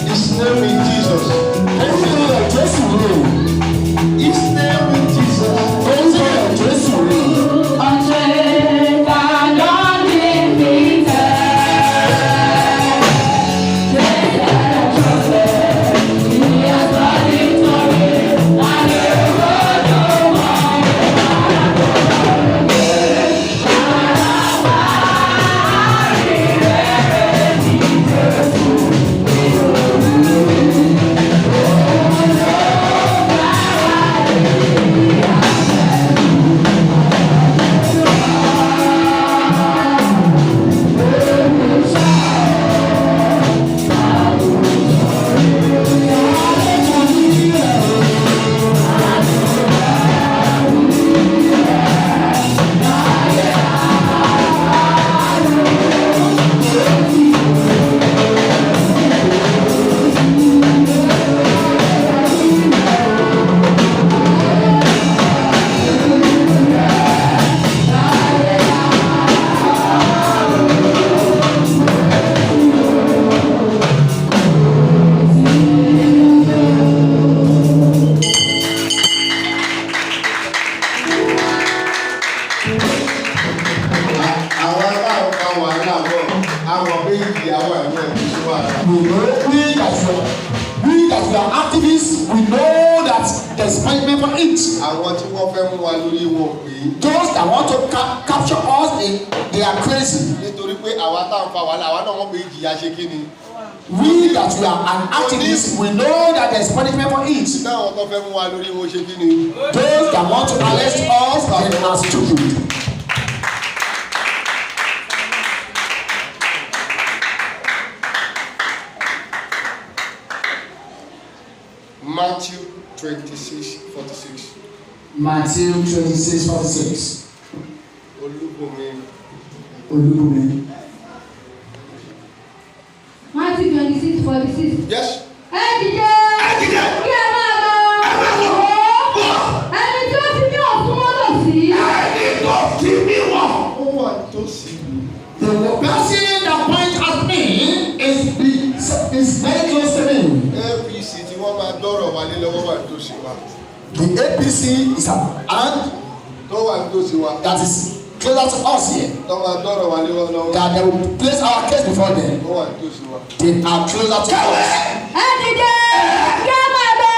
His name is Jesus. His name is Jesus. Àwọn aláwọ̀ kan wà láàbọ̀, àwọn pé ìyàwó àwọn ẹ̀kú sí wàhálà. We know we that we are activists, we know that there's punishment for it. Àwọn tí wọ́n fẹ́ mú wa lórí wọn pé Those that want to capture us, they are crazy. nítorí pé àwa tá à ń fa wàhálà, àwa náà wọ́n pé ìjìyà ṣe kí ni? We that we are an activist, we know that there is punishment for it. Táwọn tó fẹ́ mú wa lórí wọn ṣe kí ni? Those that want to arrest us, they are stupid. Matthew 26:46. Matthew 26:46. Olúbùnmi. Olúbùnmi. Matthew 26:46. Yes. Ẹ dìde. Ẹ dìde. Kí ẹ máa lọ. Ẹ máa lọ. Wò ó. Ẹni tí ó fi mí ọ̀tún mọ́tò sí. Ẹni tó fi mí wọ̀. Ó wà nítòsí mi. The person that point at me is very close to me. APC tí wọ́n máa dọ́rọ̀ wálé lọ́wọ́ wà nítòsí wa. The APC is an hand Tó wà nítòsí wa. that is closer to us here. Tó máa dọ́rọ̀ wálé lọ́wọ́. That they will place our case before them. Ó wà nítòsí wa. They are closer to us. Ẹ dìde. Kí ẹ máa lọ.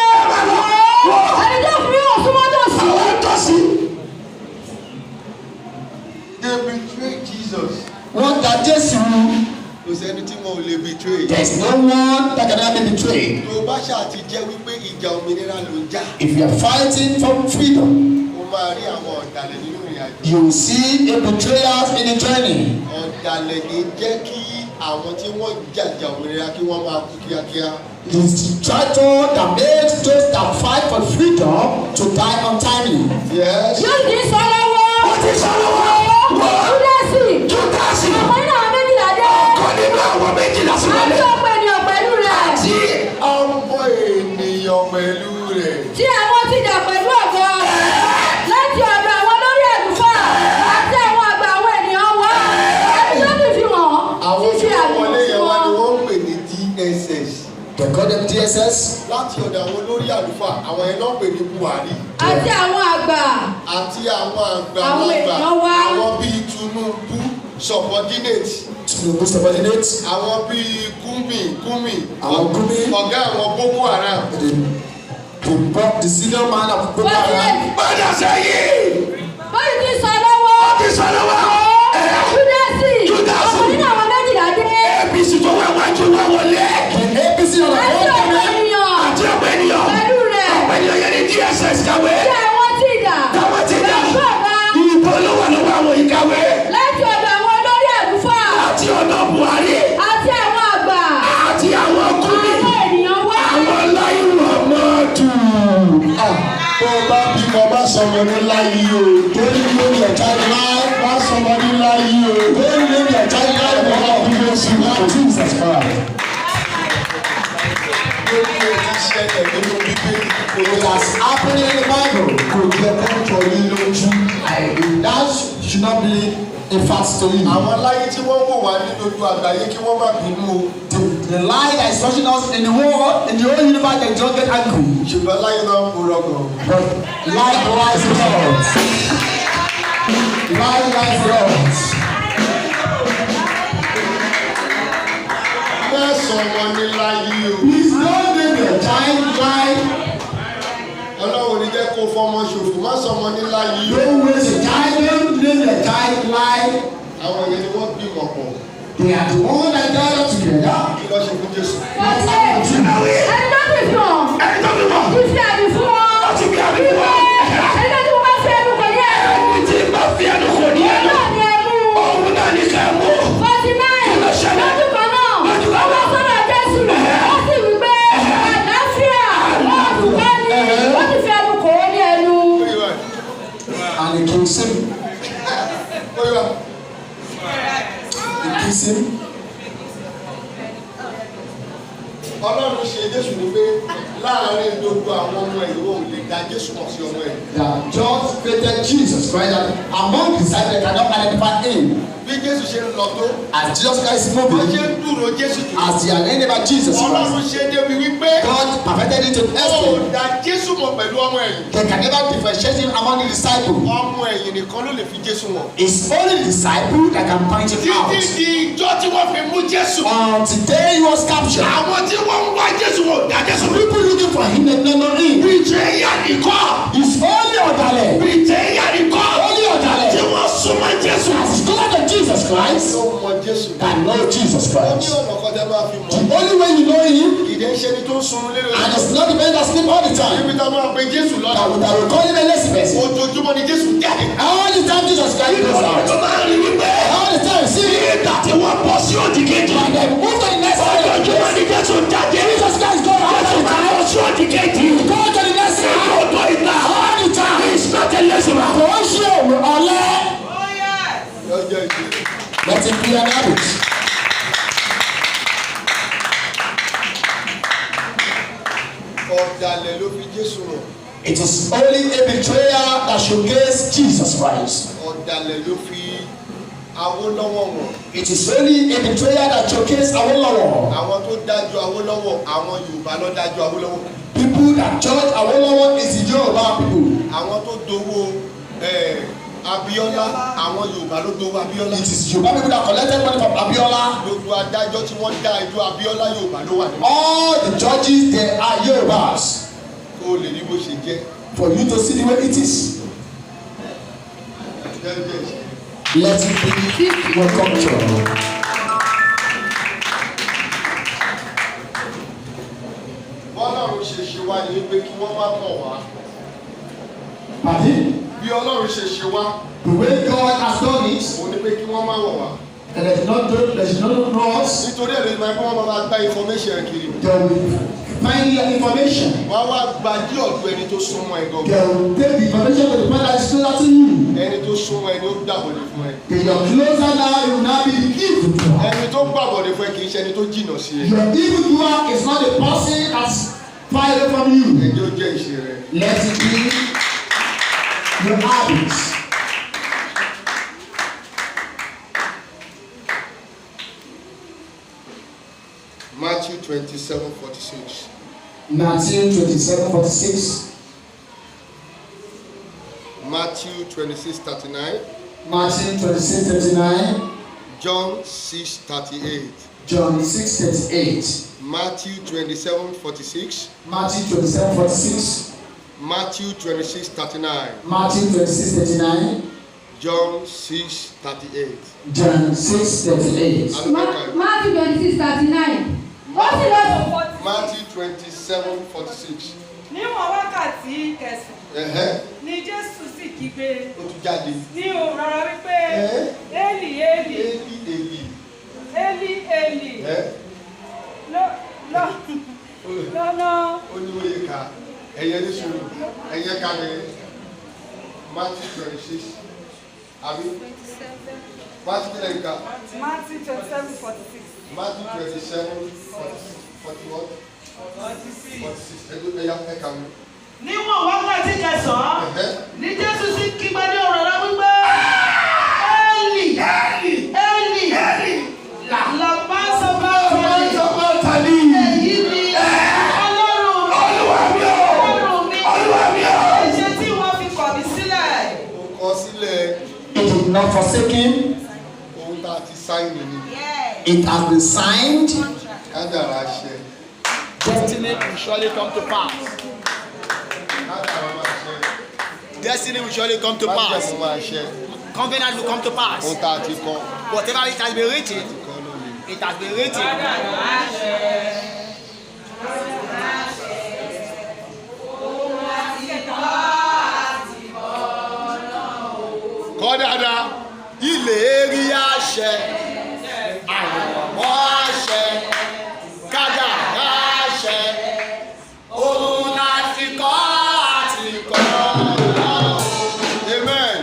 Wò ó. Ẹni tó fi mí ọ̀tún mọ́tò sí. Àwọn tó sí. They betray Jesus. Wọ́n ta Jésù. Kò sẹ́ni tí wọn ò lè betray. There is no one that can ever be betrayed. Tó bá ṣáà ti jẹ́ wípé ìjà òmìnira ló ń jà. If you are fighting for freedom, Ó máa rí àwọn ọ̀dàlẹ̀ nínú ìrìn àjò. you will see a betrayers in the journey. Ọ̀dàlẹ̀ ní jẹ́ kí àwọn tí wọ́n jàjà òmìnira kí wọ́n máa kú kíákíá. It is the traitor that makes those that fight for freedom to die untimely. Yes. Yóò ní sọ lọ́wọ́. Ó ti sọ lọ́wọ́. Wò ó. Júdásì. Júdásì. Ọ̀kan nínú àwọn méjìlá dé. Ọ̀kan nínú àwọn méjìlá sí Àti wọlé. ọ̀pọ̀ ènìyàn pẹ̀lú rẹ̀. Àti Ọmọ ènìyàn pẹ̀lú rẹ̀. Tí àwọn ti dà pẹ̀lú ọ̀gọ́. Láti ọ̀dọ̀ àwọn olórí àlùfáà àti àwọn àgbà àwọn ènìyàn wá. Ẹni tó sì fi wọ́n. Àwọn Fífi tí wọ́n àmì wọlé sí yẹn wá ni wọn. wọ́n ń pè ní DSS. They call them DSS. Láti ọ̀dọ̀ àwọn olórí àlùfáà, àwọn yẹn náà ń pè ní Buhari. Àti àwọn àgbà. Àti àwọn Àwọn àgbàlagbà, èèyàn wá. àwọn bíi Tinubu subordinate, Tinubu subordinate. àwọn bíi Gumi Gumi, Àwọn Gumi. ọ̀gá àwọn Boko Haram. The senior man of Boko Haram. Padà sẹ́yìn. Bóyá ti sọ lọ́wọ́. Ó ti sọ lọ́wọ́. Júdásì. Júdásì. Ọ̀kan nínú àwọn méjìlá dé. APC tó wá wájú wá wọlé. The APC that Àti are ọ̀pọ̀ coming. ènìyàn. Àti ọ̀pọ̀ ènìyàn. Pẹ̀lú rẹ̀. Ọ̀pọ̀ ènìyàn yẹn ní DSS kàwé. Tí àwọn ti dà. Táwọn ti dà. Pẹ̀lú ọ̀gá. Ìbọn ló wà lọ́wọ́ àwọn ìkàwé. Láti ọ̀dọ̀ àwọn olórí àlùfáà. Àti ọ̀dọ̀ Buhari. Àti àwọn àgbà. Àti àwọn Gumi. Àwọn ènìyàn wá. Àwọn láìwọ̀ mọ́tò. Tó o bá bímọ, má sọmọ ní láyé o. Don't name your child lie. Má sọmọ ní láyé o. Don't name your child lie. Ọlọ́run dúró sí i. Jesus Christ. Gbogbo ẹ̀ ti ṣẹlẹ̀ nínú Bíbélì. It has happened in the Bible. Kò jẹ́ kó jọ yín lójú. That should not be a fact to you. Àwọn láyé tí wọ́n wò wá ní gbogbo àgbáyé kí wọ́n má bínú o. The lie that is touching us in the world, in the whole universe, they don't get angry. Ṣùgbọ́n láyé náà ń purọ́ gan. But lie lies a lot. Lie lies a lot. Má sọmọ ní láyé o. Please don't name your child lie. Ọlọ́run ò ní jẹ́ kó fọmọ ṣòfò, má sọmọ ní láyé o. Don't waste your child. Don't name your child lie. Àwọn yẹn ni wọ́n gbìmọ̀ pọ̀. They are the one that gather together. Kí ló ṣe fún Jésù? Forty-eight. Ẹni tó sì fi hàn. Ẹni tó fi wọ̀. Ti fi àmì fún wọn. Ó ti fi àmì fún wọn. Ẹni tó bá fi ẹnu kò ní ẹnu. Ẹni tí bá fi ẹnu kò ní ẹnu. Náà ni ẹnu. Òun náà ní ká mú. 49. Kí ló ṣẹlẹ̀? Lójú kan náà. Lójú kan Ó wá náà. sọ́dọ̀ Jésù. Ó sì wí pé àlàáfíà olùkọ́ni. Ó sì fi ẹnu kò ó ní ẹnu. Ó yẹ wá. And he kills him. Ó yẹ wá. He kills him. Ọlọ́run ṣe Jésù ní pé láàárín gbogbo àwọn ọmọ ẹ̀ ìwọ ò lè dá Jésù mọ̀ sí ọmọ ẹ̀. That just created Jesus Christ that among the disciples they cannot identify him. Bí Jésù ṣe ń lọ tó, As Jesus Christ is bó ṣe moving, ń dúró Jésù tó. as they are learning about Jesus Christ, Ọlọ́run ṣe débi wípé God perfected it to the ó extent dá Jésù mọ̀ pẹ̀lú ọmọ ẹ̀yìn. they can never differentiate him among the disciples. Ọmọ ẹ̀yìn nìkan ló lè fi Jésù wọ̀n. It's only the disciple that can point him out. Títí di ijọ́ tí wọ́n fi mú Jésù. Until day he was captured, Àwọn tí wọ́n ń wá Jésù wọn ò dá Jésù mọ̀. people looking for him they did not know him. Bìtẹ́yà nìkan. It's only Odale, Bìtẹ́yà nìkan. only Tí Odale wọ́n súnmọ́ Jésù. that is closer to Jesus Christ Ó mọ Jésù. that know Jesus Ó ní Christ. ọ̀nà kan tẹ́ máa fi mọ̀. The only way you know him, Kì í dẹ́ ṣe ni tó ń sunrun lérò. and it's not the man that sleep all the time. Ibi tá a máa pe Jésù That lọ́la. will call him a lazy person. Ojoojúmọ́ ni Jésù jáde. All the time Jesus Christ goes out. Tó máa rí wípé All the time, see him. nígbà tí wọ́n bọ́ sí òdì kejì. And then move to the next side. Ojoojúmọ́ ni Jésù jáde. Jesus Christ go out all Jésù the máa time. lọ sí òdì kejì. Go to the next side. Gbogbo ìgbà. All the time. He is not a lazy man. Kò ń ṣe ọ̀lẹ. Oh, yes. Lọ́jọ́ ìṣe. Let it be an habit. Ọ̀dàlẹ̀ ló fi Jésù hàn. It is only a betrayer that showcase Jesus Christ. Ọ̀dàlẹ̀ ló fi Awólọ́wọ̀ wọ̀n. It is only a betrayer that showcase Awolowo. Àwọn tó dájú Awólọ́wọ̀, àwọn Yorùbá ló dájú Awólọ́wọ̀. People that judge Awolowo is the Yoruba people. Àwọn tó dowó Abíọ́lá, àwọn Yorùbá ló dowó Abíọ́lá. It is Yoruba people that collected money from Abiola. Gbogbo adájọ́ tí wọ́n dá ẹjọ́ Abíọ́lá, Yorùbá ló wà nínú. All the judges, they are Yorubas. Kó o lè rí bó ṣe jẹ́. For you to see the way it is. Jẹ́jẹ́ ìṣe. Let it be your culture. Bọ́lọ́run ṣe ṣe wá ni pé kí wọ́n má mọ̀ wá. Pardon? Bí Ọlọ́run ṣe ṣe wá, The way God has done it, òun ni pé kí wọ́n má wọ̀ wá. and they should not know us. Nítorí ẹ̀ ló máa ń wọ́n máa gba information kiri. They will find your information. Wọ́n á wá gba dí ọ̀dọ̀ ẹni tó súnmọ́ ẹ gangan. They will take the information to the point that is closer to you. Ẹni tó súnmọ́ ẹ ni ó gbàbọ̀dé fún ẹ. Then you're closer now, you will now be the evil doer. Ẹni tó gbàbọ̀dé fún ẹ kì í ṣe ẹni tó jìnà sí ẹ. Your evil doer is not the person that's far away from you. Ẹjọ́ jẹ́ ìṣe rẹ. Let it be your habit. Matthew 27:46. Matthew 27:46. Matthew 26:39. Matthew 26:39. John 6:38. John 6:38. Matthew 27:46. Matthew 27:46. Matthew 26:39. Matthew 26:39. John 6:38. John 6:38. Matthew 26:39. Ó sì lọ Matthew 27:46. Níwọ̀n wákàtí kẹsàn-án ni Jésù sì kígbe Ó tún jáde. ní ohùn rara wípé, Élì, Élì, Eli Eli. Élì, Élì, lọ́nà Ó ní oyè ká ẹ̀yẹ ní sùúrù ẹ̀yẹ ká ní Matthew 26 àbí Matthew kílẹ̀ ká. Matthew 27:46. Matthew 27, 41, 46. Ẹ̀yà ẹ̀ka mi. Níwọ̀n wákàtí kẹsàn-án ní Jésù sì kígbe ní ohùn rara wípé, Élì, Élì, làmá sábàtánì. Èyí ni, Ọlọ́run mi, Ọlọ́run mi, èṣe tí wọ́n fi kọ̀ mí sílẹ̀? Ó kọ sílẹ̀. It did not forsake him. Ohun tá a ti sign ni. It has been signed. Kádàrá ṣẹ. Destiny will surely come to pass. Kádàrá máa ṣẹ. Destiny will surely come to pass. Májẹ̀mú máa ṣẹ. Covenant will come to pass. Ohun tá a ti kọ. Whatever it has been written, Kọ́ ló lè. it has been written. Kọ́ dáadáa. Ìlérí àṣẹ, àyànmọ́ àṣẹ, kádàrá àṣẹ, òun láti kọ́ àti kọ́. Amen.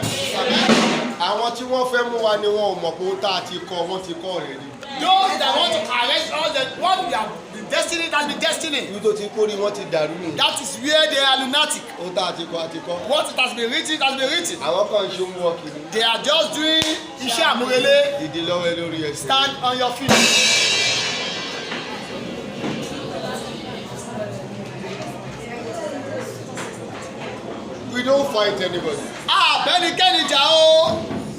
Àwọn tí wọ́n fẹ́ mú wa ni wọn ò mọ̀ pé ohun tá a ti kọ, wọ́n ti kọ́ rẹ̀ ni. Those that want to arrest us, that what we have, the destiny that be destiny. Ibi tó ti kórìí wọ́n ti dàrú nù. That is where they are lunatic. Ohun tá a ti kọ, a ti kọ. What it has been written, it has been written. Àwọn kan ń ṣe homework ni. They are just doing iṣẹ́ àmúrelé. Dìde lọ́wọ́ ẹ lórí ẹsẹ̀. Stand on your feet. We don't fight anybody. A ò bẹ́nikẹ́ni jà o.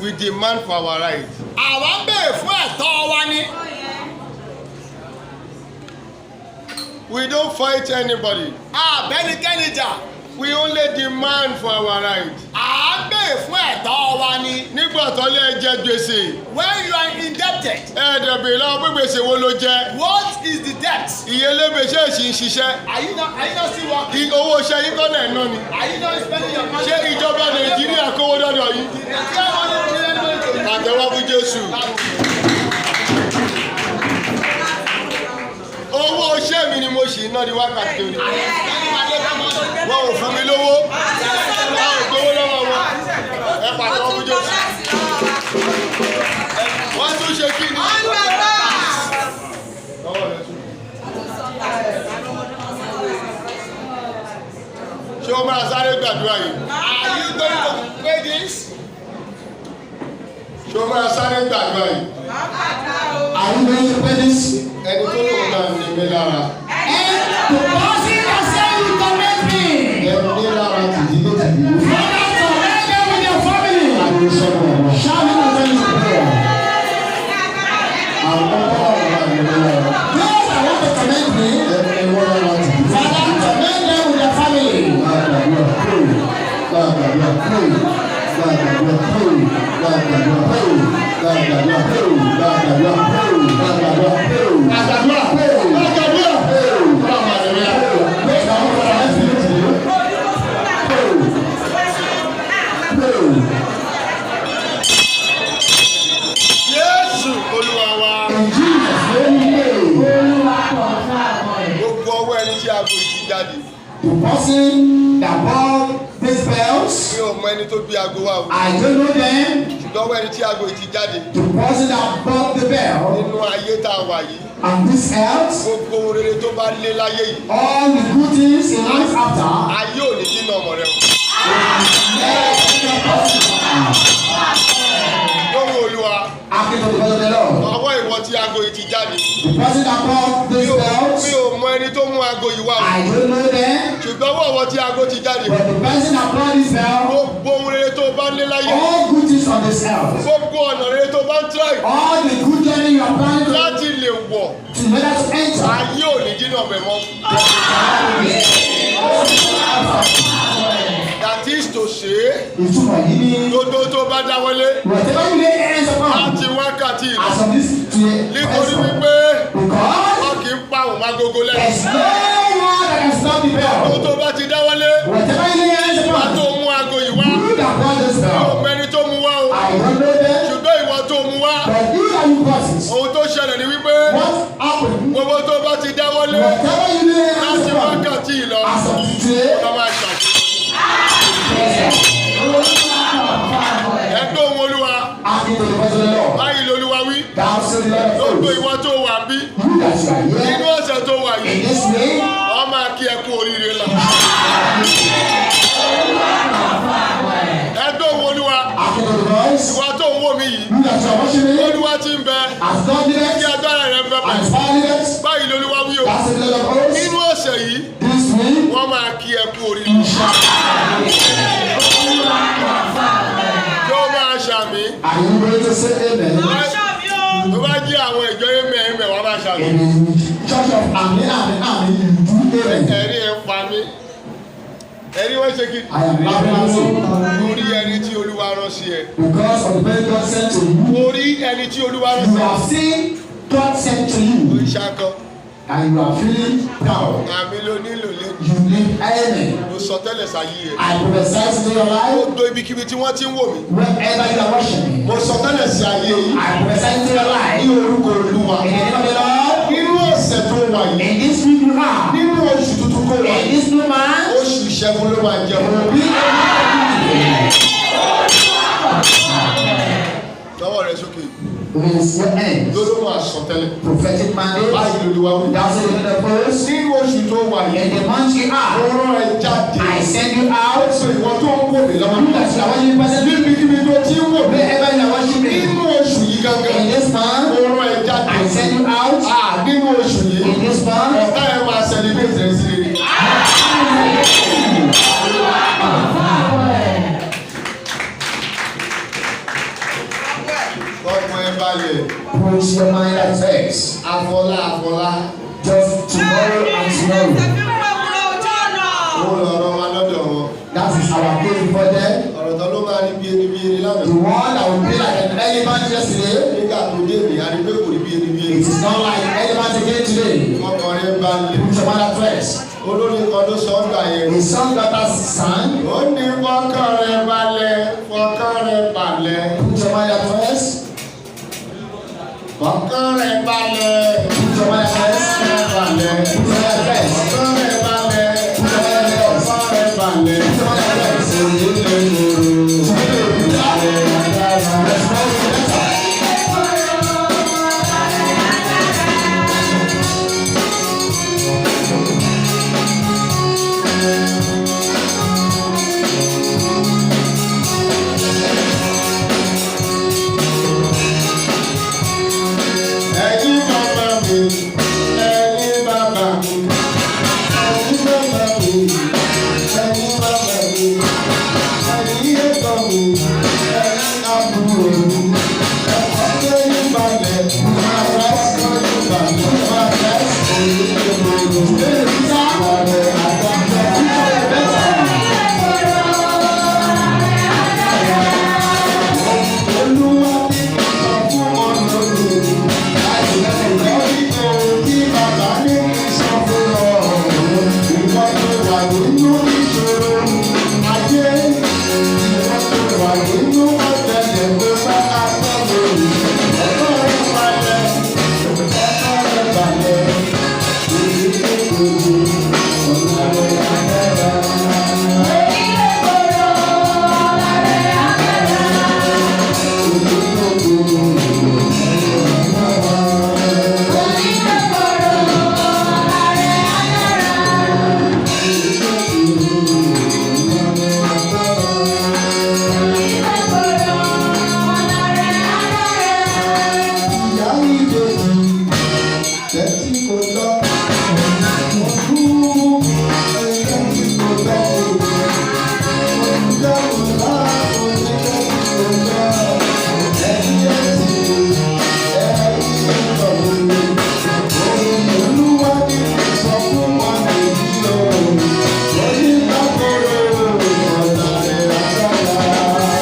We demand for our right. Àwa ń béèrè fún ẹ̀tọ́ wa ni. We don't fight anybody. A ò bẹ́nikẹ́ni jà. We only demand for our right. À ń béèrè fún ẹ̀tọ́ wa ni. Nígbà tó lé jẹ gbèsè, When you are indebted, ẹ̀ẹ́dẹ̀bẹ̀ lọ́wọ́ pé gbèsè wo ló jẹ? what is the debt? Iye lébè ṣé èsì ń ṣiṣẹ́? Are you not still working? Owó iṣẹ́ yín kọ́ náà ná ni. Are you not spending your money? Ṣé ìjọba Nàìjíríà kówó dọ́dọ̀ yín? The Nigerian money bring any money to you? Pàtẹ́wọ́ fún Jésù. Owó iṣẹ́ mi ni mo ṣì ń ná di wákàtí òní. Spending my labour money. Wọn ò fún mi lówó. Wọn ò gbowó lọ́wọ́ wọn. Ẹ pàtẹ́wọ́ fún Jésù. Wọ́n tún ṣe kí ni? Lọ́wọ́ rẹ tún. Ṣé o máa sáré gbàdúrà yìí? Are you going to pay this? Ṣé o máa sáré gbàdúrà yìí? Are you going to pay this? Ẹni tó lóun máa ní mi lára. And the person that say you torment me. Ẹni ní lára tìdílé tìdílé. Father, torment them with your family. Ariwo sọ́nà ọ̀rọ̀. Shout it and tell you to pray. Àwọn tó wà ní mi lára. Those that want to torment me, Ẹni wọ́n lára tìdílé. Father, torment them with their family. Máa gbàdúrà pray. Máa gbàdúrà pray. Máa gbàdúrà pray. Máa gbàdúrà pray. Máa gbàdúrà pray. Máa gbàdúrà pray. Máa gbàdúrà pray. Àgbàdúrà. Àgbàdúrà. Ọlọ́run máa ní mi lára. Pray. Pray. Jésù Olúwa wa. In Jesus' name we pray. Gbogbo ọwọ́ ẹni tí aago yìí ti jáde. The person that bought these bells, Mi ò mọ ẹni tó gbé aago wá o. I don't know them. Ṣùgbọ́n ọwọ́ ẹni tí aago yìí ti jáde. The person that bought the bell Nínú ayé tá a wà yìí. and this earth, Gbogbo ohun rere tó bá lé láyé yìí. all the good things in life after, Ayé ò ní dínà ọmọ rẹ o. Lóhùn Olúwa, According to the voice of the Lord. ọwọ́ ìwọ tí aago yìí ti jáde. The person that bought Mi these ò bells, mi ò mọ ẹni tó mú aago yìí wá o. I don't know them. Ṣùgbọ́n ọwọ́ ìwọ tí aago ti jáde. But the person that bought this bell, Gbogbo ohun rere tó bá lé láyé. all good things on this earth, Gbogbo ọ̀nà rere tó bá ń tíráì all the good journey you are planning to, láti lè wọ̀. to in order to enter, Ayé ò ní dínà ọbẹ̀ mọ́. That is to say, ìtumọ̀ yìí ni gbogbo tó bá dáwọ́lé whatever you lay hands upon, láti wákàtí ìlú. as of this today, Nítorí wípé because wọn kì í pa òun agogo lẹ́nu. there's no one that can stop the Gbogbo bell. tó bá ti dáwọ́lé, Whatever you lay hands wá upon, tó mú aago yìí wá. you that bought this Mi ò bell, mọ ẹni tó mú wá o. I don't know them, Ṣùgbọ́n ìwọ tó mú wá, but you that you bought it, ohun tó ṣẹlẹ̀ ni wípé what happened? gbogbo tó bá ti dáwọ́lé Whatever you lay hands láti upon, wákàtí ìlọ, as of today, lọ máa ṣàṣeyọrí. Ẹgbẹ́ ohun Olúwa, according to the voice of the Lord, báyìí lolúwa wí. thou say the Lord of Gbogbo hosts, ìwọ tó wà bí you that you are here nínú ọ̀sẹ̀ tó wà in yìí, this way, wọ́n máa kí ẹ kú oríire lọ. Ẹgbẹ́ ohun Olúwa, according to the voice, ìwọ tó ń wò mí yìí, you that you are watching me, Olúwa ti ń bẹ, as God kí liveth, agbára rẹ̀ ń bẹ and pẹ̀lú. his power liveth, Báyìí lolúwa wí o. thou say the Lord of hosts, Nínú ọ̀sẹ̀ yìí, this week, wọ́n máa kí ẹ kú oríire. you shall. Kí ó máa ṣàmì. Are you going to say amen? Tó bá jẹ́ àwọn ìjọ amen amen wàá máa ṣàmì. In the church of Amen, Amen, Amen, you do amen. Ẹ̀rí ẹ̀ ń pa mí. Ẹ̀rí wọ́n ṣe kí. I am laughing at you Orí ẹni tí Olúwa rán sí ẹ. because of the very God sent to you. Orí ẹni tí Olúwa rán You sí ẹ. have seen God sent to Ó you ń ṣakọ. and you are feeling proud. Àmì ló nílò lẹ́nu. You need amen. Mo sọ tẹ́lẹ̀ sáyé ẹ. I prophesy to your life Gbogbo ibikíbi tí wọ́n ti ń wò mí. wherever you are watching me. Mo sọ tẹ́lẹ̀ sí ayé yìí. I prophesy to your Ní life orúkọ Olúwa. in the name of the Lord. Nínú ọ̀sẹ̀ tó wà yìí. In this week you are, Nínú oṣù tuntun kó wà in yìí. this new month, Oṣù ìṣẹ́gun ló máa jẹun. will be a new Lọ́wọ́ rẹ sókè. With your hands, Lólóhùn àsọtẹ́lẹ̀. prophetic mandate. Báyìí lolúwa wí. Thou say the Lord of hosts. Nínú oṣù tó wà yìí. In the month you Mo are, rán ẹ jáde. I send you out. Sọ ìwọ tó ń wò mí lọ́wọ́. You that you are watching presently, Níbikíbi tó ti ń wò mí. wherever you are watching me, Nínú oṣù yìí gangan. in this Mo month, rán ẹ jáde. I send you out. Ah, nínú oṣù yìí. In this month, Ọ̀tá ẹ máa celebrate rẹ sí rere. Ọmọ ẹ balẹ̀. put your mind at rest. Afọlá Afọlá. Just tomorrow and tomorrow. Ó lọ rán wa lọ́dọ̀ wọn. our case before them. Ọ̀rọ̀ tán ló máa rí bí erin bí erin lánàá. The one that will be like an elephant yesterday, Nígbà tó dé ní, a rí pé kò rí bí erin bí it erin. is not like elephant again today. Ọkàn rẹ̀ balẹ̀. Put your mother first. Olórin kan ló sọ ọ́ gbà yẹn. A song that has sang, Ó ní fọkàn rẹ̀ balẹ̀, fọkàn rẹ̀ balẹ̀. put your mother first. Fọkàn rẹ̀ balẹ̀. Put your mother first. Fọkàn rẹ̀ balẹ̀. Put your mother first. Fọkàn rẹ̀ balẹ̀. Put your mother first. Fọkàn rẹ̀ balẹ̀. Put your mother first. Òní lè kóró. Today will be better. Tomorrow will be better. Ẹ̀yin bàbá mi, ẹ̀yin bàbá mi, ẹ̀yin bàbá mi, ẹ̀yin bàbá mi, ẹ̀yin ẹ̀gbọ́n mi, ẹ̀yin àbúrò mi, ẹ̀kọ́ lẹ́yìn balẹ̀, ẹ̀kọ́ lẹ́yìn balẹ̀, òní lè kóró. Today will be better. Ọ̀rẹ́ àgbàdo. Tomorrow will be better. Olúwa ní sọ fún ọ̀nà mi. Tí bàbá ní kí sọ fún ọ, ìwọ tó wà nínú ìṣòro ayé, ìwọ tó wà nínú ọ̀tẹlẹ̀ tó bá agbọ́dọ̀ ọ̀tọ̀ rẹ̀ balẹ̀, ọ̀tọ̀ rẹ̀ balẹ̀, èyí tó gbogbo ọ̀nà rẹ̀ agbára. Èyí tó gbogbo ọ̀nà rẹ̀ agbára. Ìyá ìbejì tẹ́tí kò lọ, ọdún tẹ́tí kò lọ, ọdún kò lọ, ọdún tẹ́tí kò lọ, ẹ̀yìn ẹ̀sìn ẹ̀yìn ọ̀run, òun olúwa ní sọ fún wa èyí o, lórí lákòrò ọ̀nà rẹ̀ agbára.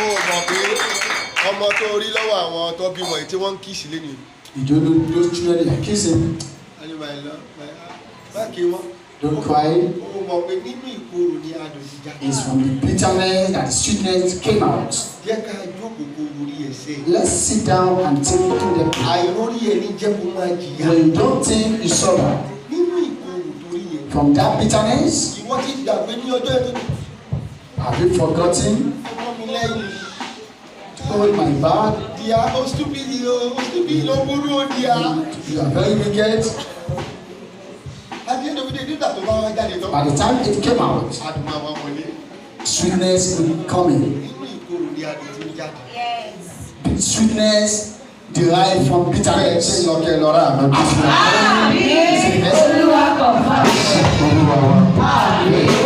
Ó mọ̀ pé ọmọ tó rí lọ́wọ́ àwọn tó bí wọ̀nyí tí wọ́n ń kiss lẹ́nu. You don't know those children they are kissing. Ayé my love, my heart. Má kí wọ́n. Don't cry. Ó mọ̀ pé nínú ìkorò ni adùn ti jáde. It's from the bitterness that the sweetness came out. Jẹ́ ká jókòó kó orí ẹsẹ̀. Let's sit down and think in the Àìrórí ẹni jẹ́ kó máa jìyà. When you don't think, you suffer. Nínú ìkorò torí yẹn. From that bitterness, Ìwọ ti gbàgbé ní ọjọ́ yẹn tó ní have you forgotten? ọmọ mi lẹ́yìn. Hold my back. Díà ó stupid o, ó stupid ó burú ó díà. You are very wicked. Àti ẹni òfin nígbà tó bá wá jáde tán. By the time it came out, Adùn máa wá wọlé. sweetness will come in. Nínú ìkorò ni adùn ti ń jáde. Sweetness derived from Bẹ́ẹ̀ bitterness. ṣe ń lọ kẹ́ ẹ lọ rà àná. Olúwa kọ̀ fún Olúwa wa.